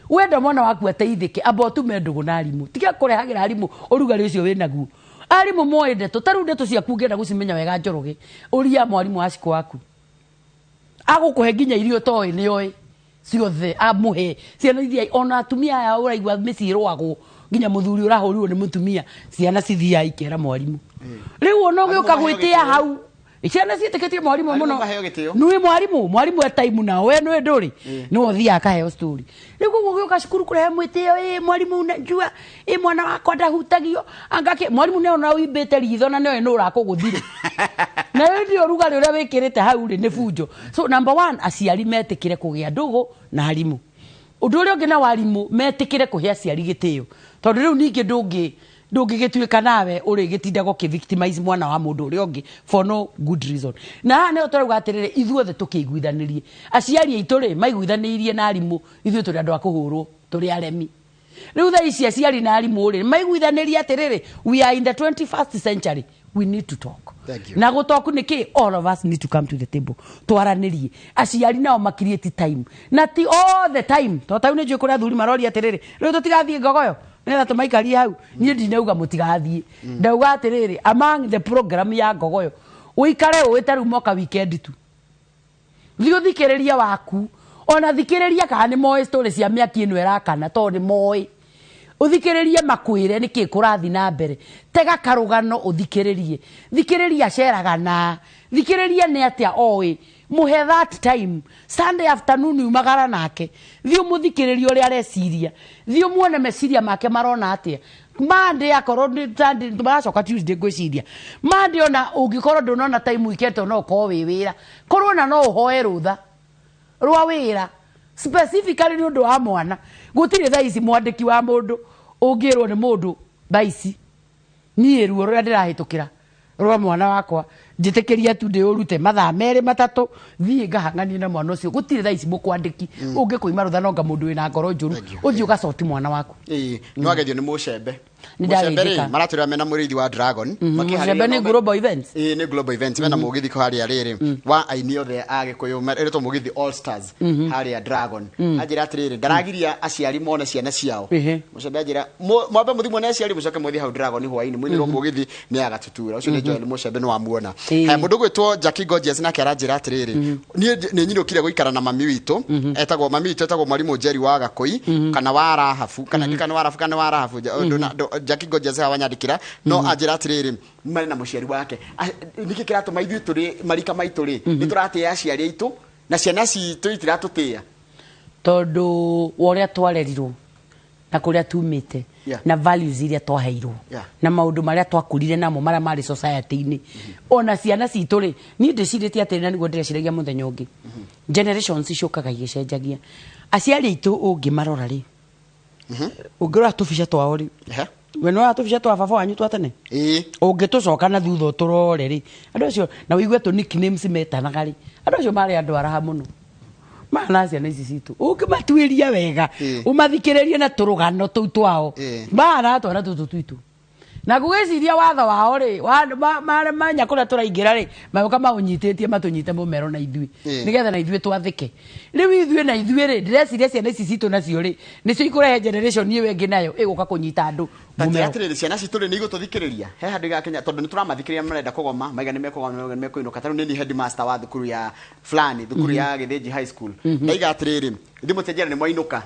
Wenda mwana waku ateithĩke, amba ũtume ndũgũ na arimũ, tiga kũrehagĩra arimũ ũrugarĩ ũcio wĩnaguo. Arimũ moĩ ndeto, ta rĩu ndeto ciaku ũngĩenda gũcimenya wega, Njoroge, ũria mwarimũ wa ciko waku, agũkũhe nginya irio toĩ nĩ oĩ ciothe, amũhe ciana iria ona atumia aya ũraigua mĩciĩ ĩrũagwo, nginya mũthuri ũrahũrirwo nĩ mũtumia, ciana cithiaga ikera mwarimũ. Rĩu ona ũgĩũka Arimũ maheo gwĩtĩa gĩtĩo. hau. Ciana ciĩtĩkĩtie mwarimũ Arimũ mũno. Maheo gĩtĩo. Nĩ mwarimũ, mwarimũ e time nao, we nĩwe ndũrĩ nĩwe ũthiaga akaheo story. Rĩu koguo ũgĩũka cukuru kũrehe mwĩtĩo, ĩ mwarimũ unajua, ĩ mwana wakwa ndahutagio angake. Mwarimũ nĩ ona ũimbĩte ritho na nĩoĩ nũ ũrakũgũthire na rĩu ndio ũrugarĩ ũrĩa wĩkĩrĩte hau rĩ nĩ bunjo. So number one, aciari metĩkĩre kũgĩa ndũgũ na arimũ. Ũndũ ũrĩa ũngĩ, na warimũ metĩkĩre kũhe aciari gĩtĩo, tondũ rĩu ningĩ ndũngĩgĩtuĩka nawe ũrĩgĩtindaga ũkĩvictimize mwana wa mũndũ ũrĩa ũngĩ for no good reason. Na haha nĩho tũrauga atĩrĩrĩ, ithuothe tũkĩiguithanĩrie. Aciari aitũ rĩ maiguithanĩirie na arimũ, ithuĩ tũrĩ andũ a kũhũrwo, tũrĩ aremi. Rĩu thaa ici aciari na arimũ rĩ maiguithanĩrie atĩrĩrĩ, we are in the 21st century, we need to talk. Thank you. Na gũtalk nĩ kĩ? All of us need to come to the table, twaranĩrie. Aciari nao makiriĩti time, na ti all the time, to tau nĩ njũĩ kũrĩa athuri maroria atĩrĩrĩ, rĩu tũtigathiĩ ngogoyo nĩgetha tũmaikarie hau. Niĩ ndinauga mũtigathiĩ, ndauga atĩrĩrĩ, among the program ya ngogoyo, ũikare ũĩ ta rĩu moka weekend tu, thiĩ ũthikĩrĩrie waku, ona thikĩrĩria kana nĩ moĩ story cia mĩaki ĩno ĩrakana, tondũ nĩ moĩ. Ũthikĩrĩrie makwĩre nĩkĩ kũrathiĩ na mbere. Tega karũgano ũthikĩrĩrie, thikĩrĩria aceraga na thikĩrĩria nĩ atĩa oĩ. Mũhe that time, Sunday afternoon umagara nake, thiĩ ũmũthikĩrĩrie ũrĩa areciria, thiĩ ũmuone meciria make marona atĩa. Monday akorwo nĩ Sunday maracoka, Tuesday ngwĩciria Monday, ona ũngĩkorwo ndũnona time weekend, no ũkorwo wĩ wĩra, korwo na no ũhoe rũtha rwa wĩra specifically nĩ ũndũ wa mwana. Gũtirĩ thaa ici mwandĩki wa mũndũ ũngĩrwo nĩ mũndũ thaa ici, niĩ ruo rũrĩa ndĩrahĩtũkĩra rwa mwana wakwa, njĩtĩkĩria tu ndĩũrute mathaa merĩ matatũ, thiĩ ngahang'anie na mwana ũcio. Gũtirĩ thaa ici mũkwandĩki ũngĩkũima rũtha nonga mũndũ wĩna ngoro njũru. Thank you. Ũthiĩ ũgacoti mwana waku. Ĩĩ, nĩ wagethio nĩ mũcembe. Nĩ Mũcembe rĩ ndageithĩka. maratwĩra mena mũrĩithi wa Dragon. Makĩharĩria Mũcembe nĩ Global Events. Ĩĩ, nĩ Global Events, mena mũgithi harĩa rĩrĩ wa aini othe a Gĩkũyũ ĩrĩtwo Mũgithi All Stars harĩa Dragon. Anjĩra atĩrĩrĩ, ndaragiria aciari mone ciana ciao. Mũcembe anjĩra mwambe mũthi muone aciari, mũcoke mũthiĩ hau Dragon hwainĩ mũinĩrwo mũgithi nĩ agatutura. Ũcio nĩ Joel Mũcembe, nĩ wamuona. Haya, mũndũ gwĩtwo Jackie Gorgeous nake aranjĩra atĩrĩrĩ, niĩ nĩ nyinũkire gũikara na mami witũ, etagwo mami witũ etagwo mwarimũ Jerry wa Gakũi kana wa Rahabu, kana kana wa Rahabu kana wa Rahabu. Jackie Gorgeous hawa wanyandĩkĩra, no anjĩra atĩrĩrĩ, marĩ na mũciari wake. Nĩkĩ kĩratũma ithuĩ tũrĩ marika maitũ rĩ nĩ tũratĩĩa aciari aitũ na ciana citũ itiratũtĩĩa? Tondũ wa ũrĩa twarerirwo na kũrĩa tumĩte na values iria twaheirwo na maũndũ marĩa twakũrire namo marĩa marĩ society-inĩ. Ona ciana citũ rĩ, niĩ ndĩcirĩtie atĩrĩ, na nĩguo ndĩreciragia mũthenya ũngĩ, generations ciũkaga igĩcenjagia. Aciari aitũ ũngĩmarora rĩ, ũngĩrora tũbica twao rĩ, we nĩwona tũbica twa baba wanyu twa tene? Ĩĩ. Ũngĩtũcoka na thutha ũtũrore rĩ, andũ acio na ũigue tũ nicknames metanaga rĩ, andũ acio marĩ andũ araha mũno. Maya na ciana ici citũ ũngĩmatuĩria wega, ũmathikĩrĩrie na tũrũgano tũu twao, mahana twana tũtũ twitũ na ngũgĩciria watho wao rĩ manya kũrĩa tũraingĩra rĩ, magũka maũnyitĩtie matũnyite mũmero na ithuĩ nĩgetha na ithuĩ twathĩke. Rĩu ithuĩ na ithuĩ rĩ, ndĩreciria ciana ici citũ nacio rĩ, nĩcio ikũrehe generation ĩyo ĩngĩ nayo ĩgũka kũnyita andũ Ta mũmero. Atĩrĩrĩ, ciana citũ rĩ nĩ igũtũthikĩrĩria he handũ igakinya, tondũ nĩ tũramathikĩrĩria, marenda kũgoma, maiga nĩ mekũgoma, maiga nĩ mekũinũka. Tarĩu nĩ niĩ headmaster wa thukuru ya fulani, thukuru ya Gĩthĩnji High School, ndaiga atĩrĩrĩ, thimũ cenjera nĩ mwainũka,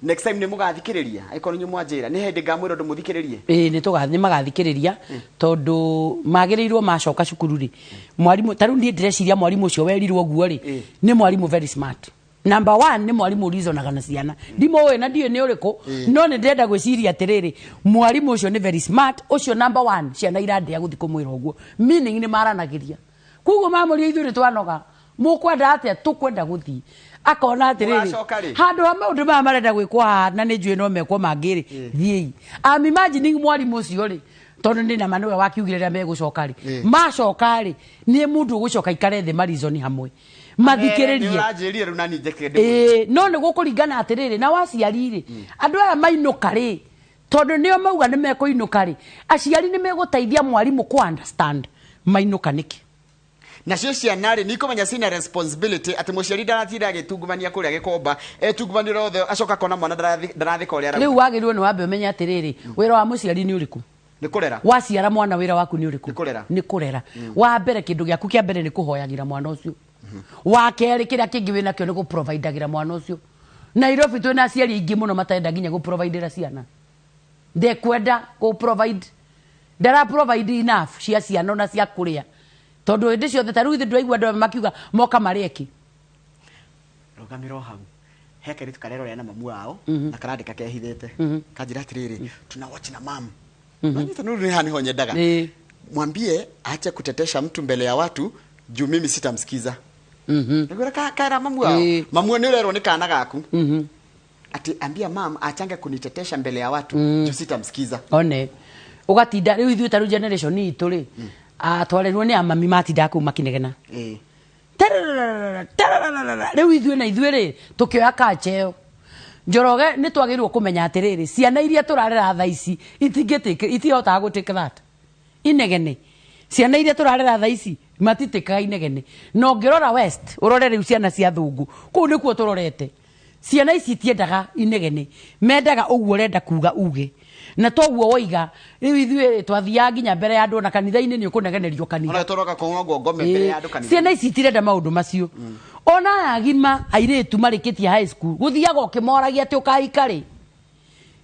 next time nĩ mũgathikĩrĩria. Angĩkorwo nĩ mwanjĩra nĩ hĩndĩ ngamwĩra ũndũ mũthikĩrĩrie. Ĩĩ, nĩ magathikĩrĩria, tondũ magĩrĩirwo macoka cukuru rĩ, mwarimũ ta rĩu niĩ ndĩreciria mwarimũ ũcio werirwo ũguo rĩ, nĩ mwarimũ very smart. Number one, nĩ mwarimũ reasonaga na ciana. Ndimũĩ na ndiũĩ nĩ ũrĩkũ, no nĩ ndĩrenda gwĩciria atĩrĩrĩ, mwarimũ ũcio nĩ very smart. Ũcio number one, ciana irandĩa gũthiĩ kũmwĩra ũguo, meaning nĩ maranagĩria. Koguo mamũria, ithuĩ nĩ twanoga, mũkwenda atĩa? Tũkwenda gũthiĩ. Akona atĩrĩrĩ, Mũgacoka rĩ? Handũ ha maũndũ maya marenda gwĩkwo haha na nĩ njũĩ no mekwo mangĩ rĩ, thiĩi. I'm imagining mwarimũ ũcio rĩ, tondũ nĩ nama nĩwe wakiugire rĩrĩa megũcoka rĩ, macoka rĩ, nĩ mũndũ ũgũcoka ikare thĩ marizoni hamwe mathikĩrĩrie. Nĩ ũranjĩrire rĩu nani njĩkire ndĩmwĩre. Ĩĩ, no nĩ gũkũringana atĩrĩrĩ, na waciari rĩ, andũ aya mainũka rĩ, tondũ nĩo mauga nĩ mekũinũka rĩ, aciari nĩ megũteithia mwarimũ kũ understand mainũka nĩkĩ. Nacio ciana rĩ, nĩikũmenya cina responsibility atĩ mũciari ndaratinda agĩtungumania kũrĩa gĩkomba, etungumania othe, acoka akona mwana ndarathĩka ũrĩa rĩu arauga. Wagĩrĩirwo nĩ wambe ũmenye atĩrĩrĩ, wĩra wa mũciari nĩ ũrĩkũ? Nĩ kũrera. Waciara mwana, wĩra waku nĩ ũrĩkũ? Nĩ kũrera. Nĩ kũrera. Wa mbere, kĩndũ gĩaku kĩa mbere nĩ kũhoyagĩra mwana ũcio. Wa kerĩ, kĩrĩa kĩngĩ wĩnakĩo nĩ gũprovidagĩra mwana ũcio. Nairobi twĩna aciari aingĩ mũno matarenda nginya gũprovidĩra ciana, ndekwenda gũ provide, ndara provide enough cia ciana ona cia kũrĩa. Tondũ hĩndĩ ciothe ta rĩu ithuĩ ndĩraigua andũ amwe makiuga moka marĩe kĩ. Rũgamĩra o hau. He kairĩtu karerorera na mamu wao na karandĩka kehithĩte. Kanjĩra atĩrĩrĩ, tuna watch na mam. Nanyita nuru ni haha niho nyendaga. Mwambie aache kutetesha mtu mbele ya watu juu mimi sitamsikiza. Nĩguo kaera mamu wao. Mamu nĩ ũrerwo nĩ kana gaku. Ati ambia mam achange kunitetesha mbele ya watu juu sitamsikiza. One ũgatinda rĩu ithuĩ ta rĩu generation itũ rĩ, twarerwo nĩ amami matindaga kũu makinegena. Tarararara, tarararara. Rĩu ithuĩ na ithuĩ rĩ tũkĩoya kacha ĩyo Njoroge nĩ twagĩrĩirwo kũmenya atĩrĩrĩ, ciana iria tũrarera thaa ici itihotaga gũ take that inegene. Ciana iria tũrarera thaa ici matitĩkaga inegene. Na ũngĩrora west ũrore rĩu ciana cia thũngũ kũu nĩkuo tũrorete, ciana ici itiendaga inegene, mendaga ũguo ũrenda kuga uge na toguo woiga. Rĩu ithuĩ twathiaga nginya mbere ya andũ, ona kanitha-inĩ nĩ ũkũnegenerio kanitha. Ona tũroka kũng'ongwo ngome mbere ya andũ kanitha. Ciana ici itirenda maũndũ macio. Ona aya agima airĩtu marĩkĩtie high school gũthiaga ũkĩmoragia atĩ ũkahika rĩ,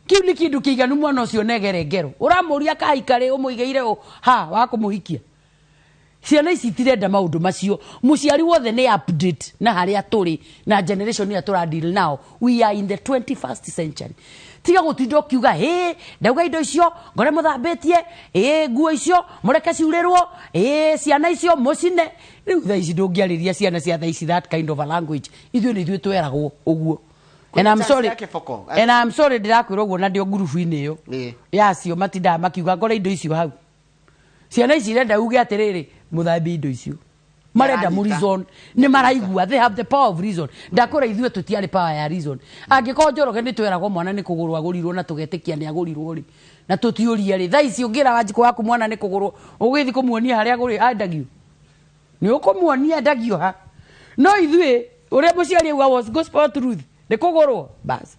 kĩu nĩ kĩndũ kĩiganu mwana ũcio negere ngero ũramũria akahika rĩ, ũmũigĩire ũ ha wa kũmũhikia. Ciana ici itirenda maũndũ macio. Mũciari wothe nĩ update na harĩa tũrĩ na generation ĩrĩa tũra deal nao. We are in the 21st century. Tiga gũtinda ũkiuga hĩ ndauga indo icio ngore mũthambĩtie, ĩ nguo icio mũreke ciurĩrwo, ĩ ciana icio mũcine. Rĩu thaa ici ndũngĩarĩria ciana cia thaa ici that kind of a language. Ithuĩ nĩ ithuĩ tweragwo ũguo. And I'm Chance sorry. ya kĩboko. And I'm sorry ndĩrakwĩra ũguo na ndĩ o ngurubu-inĩ ĩyo yacio matindaga makiuga ngore indo icio hau. Ciana ici irenda uge atĩrĩrĩ mũthambie indo icio, marenda mu Maranyita. reason nĩ maraigua, they have the power of reason. Ndakwĩra ithuĩ tũtiarĩ power ya reason. Angĩkorwo Njoroge nĩ tweragwo mwana nĩ kũgũrwo agũrirwo na tũgetĩkia nĩ agũrirwo rĩ, na tũtiũrie rĩ, thaa ici ũngĩra Wanjikũ waku mwana nĩ kũgũrwo ũgĩthiĩ kũmuonia harĩa agũrĩ endagio, nĩ ũkũmuonia endagio ha. No ithuĩ ũrĩa mũciari auga was gospel truth nĩ kũgũrwo bas.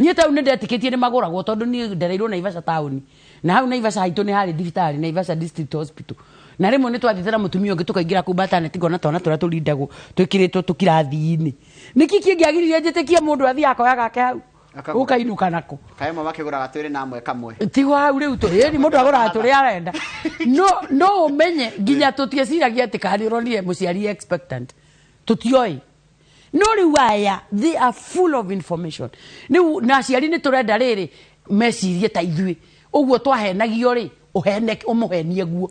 Niĩ tau nĩ ndetĩkĩtie nĩ magũragwo tondũ niĩ ndereirwo Naivasha taũni, na hau Naivasha haitũ nĩ harĩ thibitarĩ, Naivasha District Hospital, na rĩmwe nĩ twathiĩte na mũtumia ũngĩ tũkaingĩra kũu maternity ngona twana tũrĩa tũrindagwo twĩkĩrĩtwo tũkirathi-inĩ. Nĩkĩ kĩngĩagiririe njĩtĩkie mũndũ athiĩ akoya gake hau Akagũra. ũkainũka nako? Kaĩ amwe makĩgũraga twĩrĩ na amwe kamwe. Tigo hau rĩu tũ ĩni mũndũ agũraga tũrĩa arenda. No ũmenye nginya tũtieciragia atĩ kana nĩ ũronire mũciari expectant, tũtioĩ. No rĩu aya they are full of information. Rĩu na aciari nĩ tũrenda rĩrĩ mecirie ta ithuĩ ũguo twahenagio rĩ, ũhene ũmũhenie guo.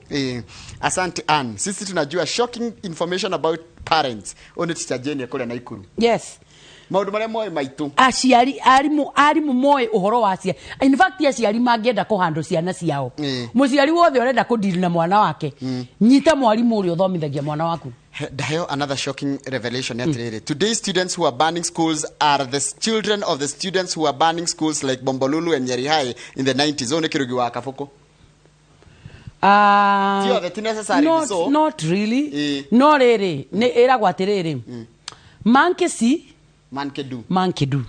Asante Ann. Sisi tunajua shocking information about parents. Ũyũ nĩ teacher Jane kũrĩa Naikuru. Yes. Maũndũ marĩa moĩ maitũ. Aciari arimũ moĩ ũhoro wa aciari. In fact aciari mangĩenda kũhandwo ciana ciao. Mũciari wothe ũrenda kũdeal na mwana wake, nyita mwarimũ ũrĩa ũthomithagia mwana waku. Ndaheo another shocking revelation atĩrĩrĩ. Today's students who are burning schools are the children of the students who are burning schools like Bombolulu and Nyeri High in the 90s. Ũyũ nĩ Kĩrũgi wa Kabũkũ. Ti othe, ti necessarily so. Not really. No rĩrĩ, nĩ ĩragwo atĩrĩrĩ. Monkey see, Monkey do. Monkey do.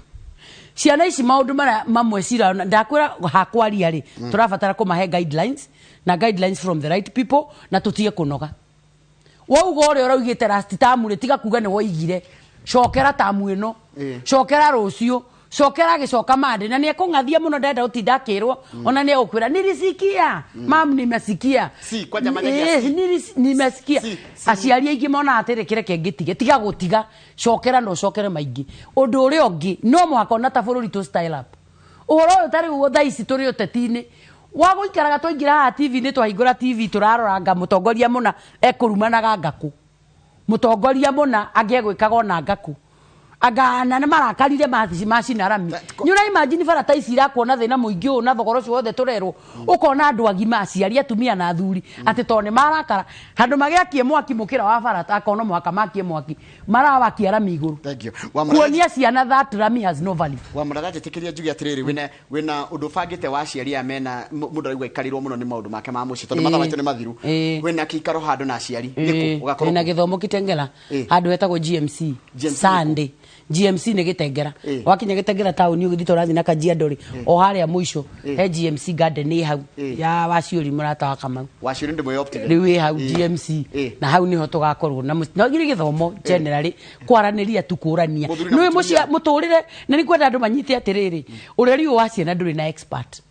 Ciana ici maũndũ marĩa mamwe cirona, ndakwĩra hakwaria rĩ, tũrabatara kũmahe guidelines, na guidelines from the right people, na tũtige kũnoga. Wauga ũrĩa ũraugĩte last term rĩ, tiga kuga nĩ woigire. Cokera tamu ĩno. Cokera rũciũ. Cokera agĩcoka Monday, na nĩ ekũng'athia mũno, ndenda gũtinda akĩrwo. Ona nĩ egũkwĩra, nilisikia. Mam, nimesikia. Si, kwanja manyagia si. Nimesikia. Si, si. Aciari aingĩ monaga atĩrĩ, kĩreke ngĩtige. Tiga gũtiga. Cokera na ũcokere maingĩ. Ũndũ ũrĩa ũngĩ, no mũhaka ona ta bũrũri tũ style up. Ũhoro ũyũ ta rĩu thaa ici tũrĩ ũteti-inĩ. Wa gũikaraga twaingĩra haha TV-inĩ, twahingũra TV tũrarora mũtongoria mũna ekũrumanaga ngakũ. Mũtongoria mũna angĩegwĩkaga ona ngakũ. Anga na nĩ marakarire macina rami. That Nĩ ũra imagine bara ta ici irakuona thĩna mũingĩ ũũ na thogora ũcio wothe tũrerwo. Ũkona andũ agima, aciari, atumia na athuri, atĩ tondũ nĩ marakara. Handũ magĩakie mwaki mũkĩra wa bara, akona mũhaka makie mwaki. Marawakia rami igũrũ. Thank you. Kuonia ciana that rami has no value. Wa Mũraga, njĩtĩkĩria njuge atĩrĩrĩ, wĩna ũndũ ũbangĩte wa aciari aya mena mũndũ araigua aikarĩirwo mũno nĩ maũndũ make ma mũciĩ, tondũ mathaa maitũ nĩ mathiru. Wĩna kĩikaro handũ na aciari, nĩkũ? Ũgakorwo Wĩna kũ? gĩthomo Kitengela, handũ hetagwo GMC. GMC nĩkũ? Sunday. GMC nĩ Gĩtengera. Wakinya Gĩtengera taũni ũgĩthiĩ tũrathiĩ na Kajiado rĩ, o harĩa mũico, he GMC garden ĩ hau, ya Waciũri mũrata wa Kamau. Waciũri ndĩ mwĩoptire. Rĩu ĩ hau GMC. Na hau nĩho tũgakorwo. Na no gĩrĩ gĩthomo generally, kwaranĩria tu kũrania. Mũthuri na Nĩũĩ mũtumia. mũtũrĩre, na nĩ kwenda andũ manyite atĩrĩrĩ, ũreri ũyũ wa ciana ndũrĩ na expert.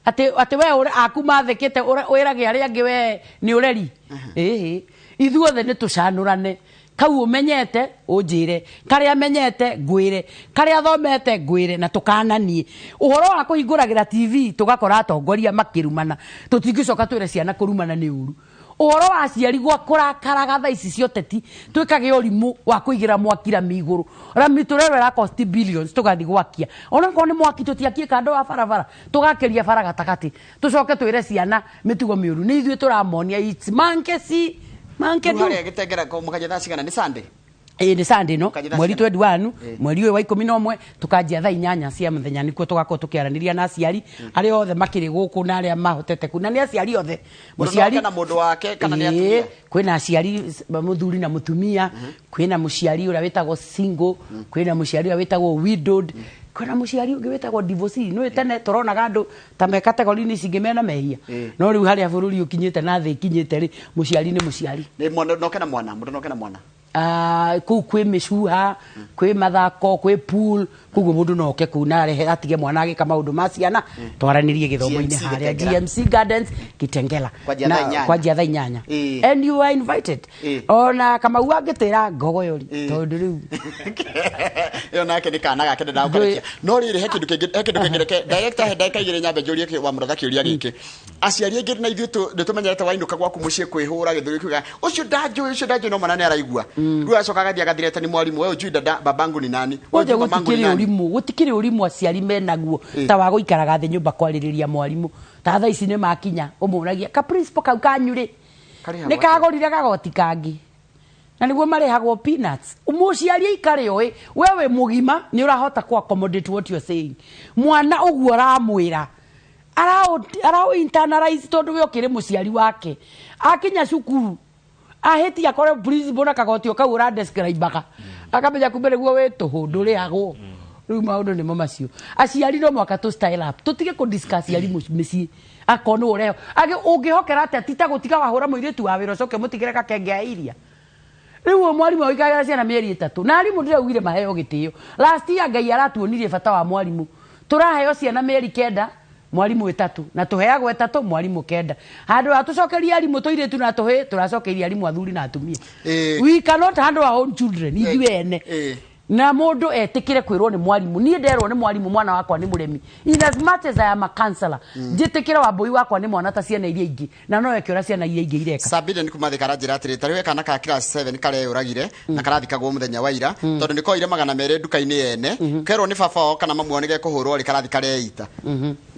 Atĩ we aku mathĩkĩte wĩrage arĩa angĩ we nĩ ũreri. Ĩhĩ, ithuothe nĩ tũcanũrane. Kau ũmenyete ũnjĩre, karĩa menyete ngwĩre, karĩa thomete ngwĩre, na tũkananie ũhoro wa kũhingũragĩra TV tũgakora atongoria makĩrumana. Tũtingĩcoka twĩre ciana kũrumana nĩ ũru. Ũhoro wa aciari gwa kũrakaraga thaa ici cia ũteti, twĩkage ũrimũ wa kũigĩra mwaki rami igũrũ. Rami tũrerwo ĩra cost billions, tũgathiĩ gwakia onakorwo nĩ mwaki tũtiakie kando wa barabara, tũgakĩria bara gatagatĩ, tũcoke twĩre ciana mĩtugo mĩũru nĩ ithuĩ tũramonia. It's monkey see, monkey do. Harĩa Gĩtengera mũkanjia thaa cigana? Nĩ Sunday? Ĩĩ, nĩ Sunday no Mũkanjia thaa mweri cigana? 21 mweri ũyũ wa 11, tũkanjia thaa 8 cia mũthenya. Nĩkuo tũgakorwo tũkĩaranĩria na aciari arĩa othe makĩrĩ gũkũ na arĩa mahotete ku, na nĩ aciari othe. Mũndũ no oke na mũndũ wake kana nĩ atumia? Kwĩna aciari mũthuri na mũtumia, kwĩna mũciari ũrĩa wĩtagwo single, kwĩna mũciari ũrĩa wĩtagwo widowed, kwĩna mũciari ũngĩ wĩtagwo divorcee. Nĩ tene tũronaga andũ ta me category-inĩ ici ingĩ mena mehia, no rĩu harĩa bũrũri ũkinyĩte na thĩ ĩkinyĩte rĩ, mũciari nĩ mũciari. Nĩ mwana noke na mwana, mũndũ noke na mwana. Ah, kũu kwĩ mĩcuha, kwĩ mathako, kwĩ pool, koguo mũndũ no oke kũu na arehe atige mwana agĩka maũndũ ma ciana, twaranĩrie gĩthomo-inĩ GMC harĩa Gĩtengera. GMC Gardens, Kitengela. Kwanjia thaa 8. Kwanjia thaa 8. And you are invited. Ona Kamau angĩtĩra ngogoyori tondũ rĩu Ĩyo nake nĩ kana gake ndĩragũkarekia. No rĩrĩ, he kĩndũ kĩngĩ, he kĩndũ kĩngĩ. Reke director he ndagĩka 2 nyambe njũrie wa mũratha kĩũria gĩkĩ. Aciari aingĩ na ithuĩ nĩ tũmenyerete wainũka gwaku mũciĩ kwĩhũra gĩthũri kiuga ũcio ndanjũĩ, ũcio ndanjũĩ, no mwana nĩ araigua. Rĩu acoka agathiĩ agathirete nĩ mwarimũ, we ũnjui dada babangu ni nani? We Kwanja ũnjui mamangu ni gũtikĩrĩ nani? ũrimũ, gũtikĩrĩ ũrimũ aciari menaguo ta wa gũikaraga thĩ nyũmba kwarĩrĩria mwarimũ. Ta thaa ici nĩ makinya ũmũragia ka principal kau kanyu rĩ, Karĩhagwo nĩ atĩa? kagũrire gagoti kangĩ na nĩguo marĩhagwo peanuts. Mũciari aikare oĩ we wĩ mũgima nĩ ũrahota ku accommodate what you're saying. Mwana ũguo ũramwĩra arao internalize tondũ we ũkĩrĩ mũciari wake. Akinya cukuru ahĩtia akore principal na kagoti o kau ũradescribaga, akamenya kumbe nĩguo wĩ tũhũ ndũrĩhagwo. Rĩu maũndũ nĩmo macio. Aciari no mwaka tũ style up, tũtige kũ discuss arimũ mĩciĩ akorwo nĩ ũreho agĩ ũngĩhokera atĩa ti ta gũtiga wahũra mũirĩtu wa wĩra ũcoke ũmũtigĩre gakenge a iria. Rĩu ũyũ mwarimũ aikagĩra ciana mĩeri 3 na arimũ ndĩraugire maheo gĩtĩo. Last year Ngai aratuonirie bata wa mwarimũ. Tũraheo ciana mĩeri 9, mwarimũ 3, na tũheagwo 3, mwarimũ 9. Handũ ha tũcokerie arimũ tũirĩtu na tũhĩ, tũracokeria arimũ athuri na atumia. We cannot handle our own children ithuĩ ene. Na mũndũ etĩkĩre kwĩrwo nĩ mwarimũ. Niĩ nderwo nĩ mwarimũ mwana wakwa nĩ mũremi, in as much as I am a counselor, njĩtĩkĩre Wambũi wakwa nĩ mwana ta ciana iria ingĩ, na no eke ũrĩa ciana iria ingĩ ireka. Sabine nĩ kuma Thika aranjĩra atĩrĩ, ta rĩu kana ka class 7 kareyũragire na karathikagwo mũthenya wa ira tondũ nĩ koire 200 nduka-inĩ ene, kerwo nĩ baba wao kana mamu wao nĩ gekũhũrwo rĩ, karathi kareita.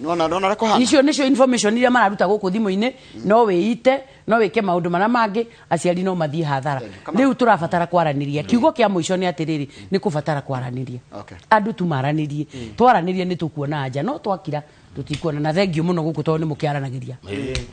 Nona nona ũrĩa kũhana. Icio nĩcio information iria mararuta gũkũ thimũ-inĩ. No wĩite, no wĩke maũndũ marĩa mangĩ, aciari no mathiĩ hathara. Rĩu tũrabatara kwaranĩria. Kiugo kĩa mũico nĩ atĩrĩrĩ, nĩ kũbatara kwaranĩria. Andũ tu maranĩrie. Twaranĩria nĩ tũkuona anja, no twakira tũtikuona. Na thengio mũno gũkũ tondũ nĩ mũkĩaranagĩria.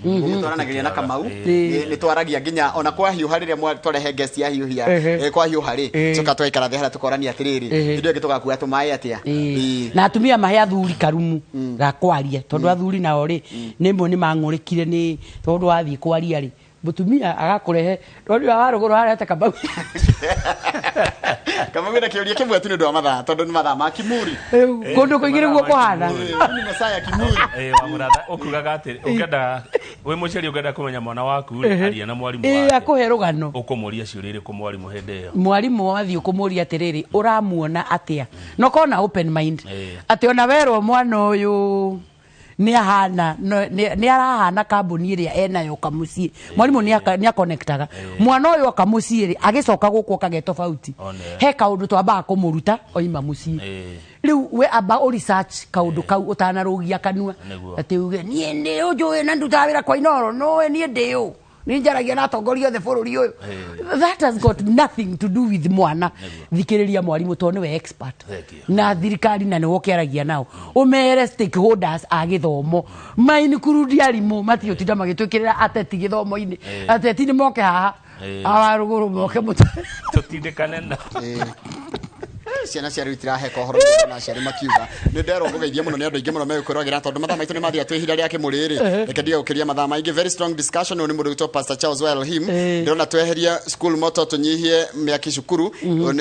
Gũkũ twaranagĩria na Kamau, nĩ twaragia nginya ona kwahiũha rĩrĩa twarehe guest ya hiũhia, kwahiũha rĩ, coka twaikara thĩ harĩa tũkorania atĩrĩrĩ, hĩndĩ ĩyo ĩngĩ tũgakua tũmaĩ atĩa. Na atumia mahe athuri karumu ga kwaria, tondũ athuri nao rĩ nĩmwe nĩ mang'ũrĩkire nĩ tondũ wathiĩ kwaria rĩ, mũtumia agakũrehe ndonire wa rũgũrũ harĩa Kamau. Kamau na kĩũria kĩmwe tu nĩ ũndũ wa mathaa, tondũ nĩ mathaa ma Kimuri. Kũndũ kũingĩ nĩguo kũhana. Nĩ mathaa ya Kimuri. Wa mũratha ũkugaga atĩ ũngĩenda wĩ mũciari ũngĩenda kũmenya mwana waku rĩ, aria na mwarimũ wake. Akũhe rũgano. Ũkũmũria ciũria irĩkũ mwarimũ hĩndĩ ĩyo? Mwarimũ wathiĩ ũkũmũria atĩrĩrĩ, ũramuona atĩa? Na ũkorwo na open mind atĩ ona werwo mwana ũyũ nĩ ahana, nĩ arahana kambuni ĩrĩa enayo kamuciĩ, mwarimũ nĩ akonektaga mwana ũyũ oka mũciĩ rĩ, agĩcoka gũkũ okagĩa tofauti. One. He kaũndũ twambaga kũmũruta oima mũciĩ. Rĩu we amba ũ research kaũndũ kau ũtanarũgia kanua. Atĩ uge niĩ nĩ ũnjũĩ na ndutaga wĩra kwa Inooro, nũĩ niĩ ndĩ ũ, nĩ njaragia na atongoria othe bũrũri ũyũ. That has got nothing to do with mwana. Thikĩrĩria mwarimũ tondũ nĩwe expert. Thank you. Na thirikari na nĩwe ũkĩaragia nao, ũmere stakeholders a gĩthomo mainclude arimũ, matigũtinda magĩtwĩkĩrĩra ateti gĩthomo-inĩ. Ateti nĩ moke haha, awarũgũrũ moke mũtwe. Tũtindĩkane na. Ciana cia rĩu itiraheka ũhoro ũcio na aciari makiuga. Nĩ nderwo ngũgeithie mũno nĩ andũ aingĩ mũno megũkwĩroragĩra, tondũ mathaa maitũ nĩ mathira twĩ ihinda rĩa kĩmũrĩ rĩ, reke ndige gũkĩria mathaa maingĩ. Very strong discussion. Ũyũ nĩ mũndũ wĩtwo Pastor Charles Welhim. Ndĩrona tweherie school moto, tũnyihie mĩaki cukuru. Ũyũ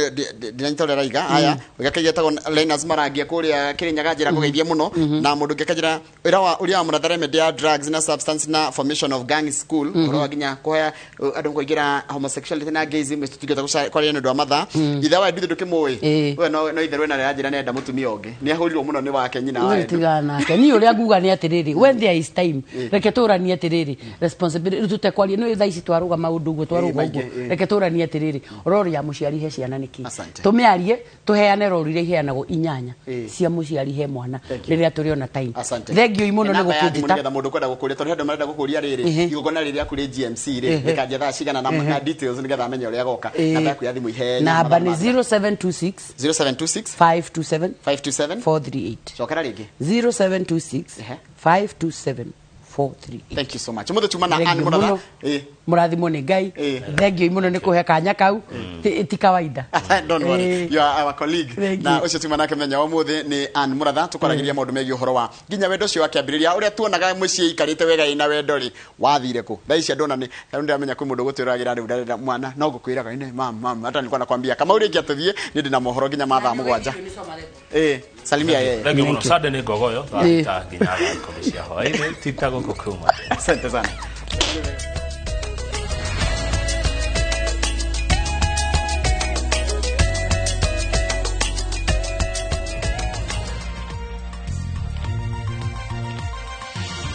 ndinanyita ũrĩa araiga. Aya ũgĩkagia etagwo Linus Marangia kũrĩa Kĩrĩnyaga, njĩra ngũgeithie mũno. Na mũndũ ũngĩ akanjĩra wĩra wa ũrĩa wa mũratha remedy ya drugs na substance na formation of gang school, ũhoro wa nginya kũhe andũ kũingĩra homosexuality na gayism, tũtingĩhota kwaria nĩ ũndũ wa mathaa. Ithe wa Edith ndũkĩmũĩ? We no itherũ ena rĩranjĩra nĩenda mũtumia ũngĩ, nĩ ahũrirwo mũno nĩ wake nyina wa Edu. Tigana nake. Niĩ ũrĩa nguga nĩ atĩrĩrĩ, when there is time, reke tũranie atĩrĩrĩ, responsibility. Rĩu tũtekwaria nĩ thaa ici twarũgama ũndũ ũguo twarũga maingĩ, ũguo. Reke tũranie atĩrĩrĩ, rori ya mũciari he ciana nĩkĩ? Asante. Tũmĩarie, tũheane rori iria iheanagwo inyanya cia mũciari he mwana Thank you. rĩrĩa tũrĩona time. Asante. Thengiũi mũno nĩ Namba ya thimũ gũkĩnjĩta. nĩgetha mũndũ kwenda gũkũria, tondũ he andũ marenda gũkũria rĩrĩ, igongona rĩrĩ rĩaku rĩ GMC rĩ rĩkanjia thaa cigana na details nĩgetha amenye ũrĩa agoka. Namba yaku ya thimũ ihenya. Namba nĩ Mathaa mathira. 0726 0726 527 527 438. Cokera rĩngĩ. 0726 527 438. Thank you so much. Umuthi tuma na Thengiũ Ann Mũratha. mũno. Mũrathimwo nĩ Ngai. Thengiũi mũno nĩ kũhe kanya kau. Ti kawaida. Don't worry. You are our colleague. Thank Na you. ũcio tuma nake mũthenya wa ũmũthĩ nĩ Ann Mũratha, tũkwaragĩria maũndũ megiĩ ũhoro wa nginya wendo ũcio wa kĩambĩrĩria ũrĩa tuonaga mũciĩ ikarĩte wega ĩna wendo rĩ, wathire kũ? Thaa ici andũ ona nĩ rĩu ndĩramenya kwĩ mũndũ gũtwĩragĩra rĩu ndarenda mwana no ngũkwĩraga ine mam mam, hata nilikuwa nakwambia kama ũrĩkia tũthiĩ nĩ ndĩ na mohoro nginya ma thaa 7. Salimia yeye. Thengiũ mũno. Sunday nĩ ngogoyo thaa 6 nginya thaa 10 cia hwaĩ-inĩ, tita gũkũ kuma. Asante sana.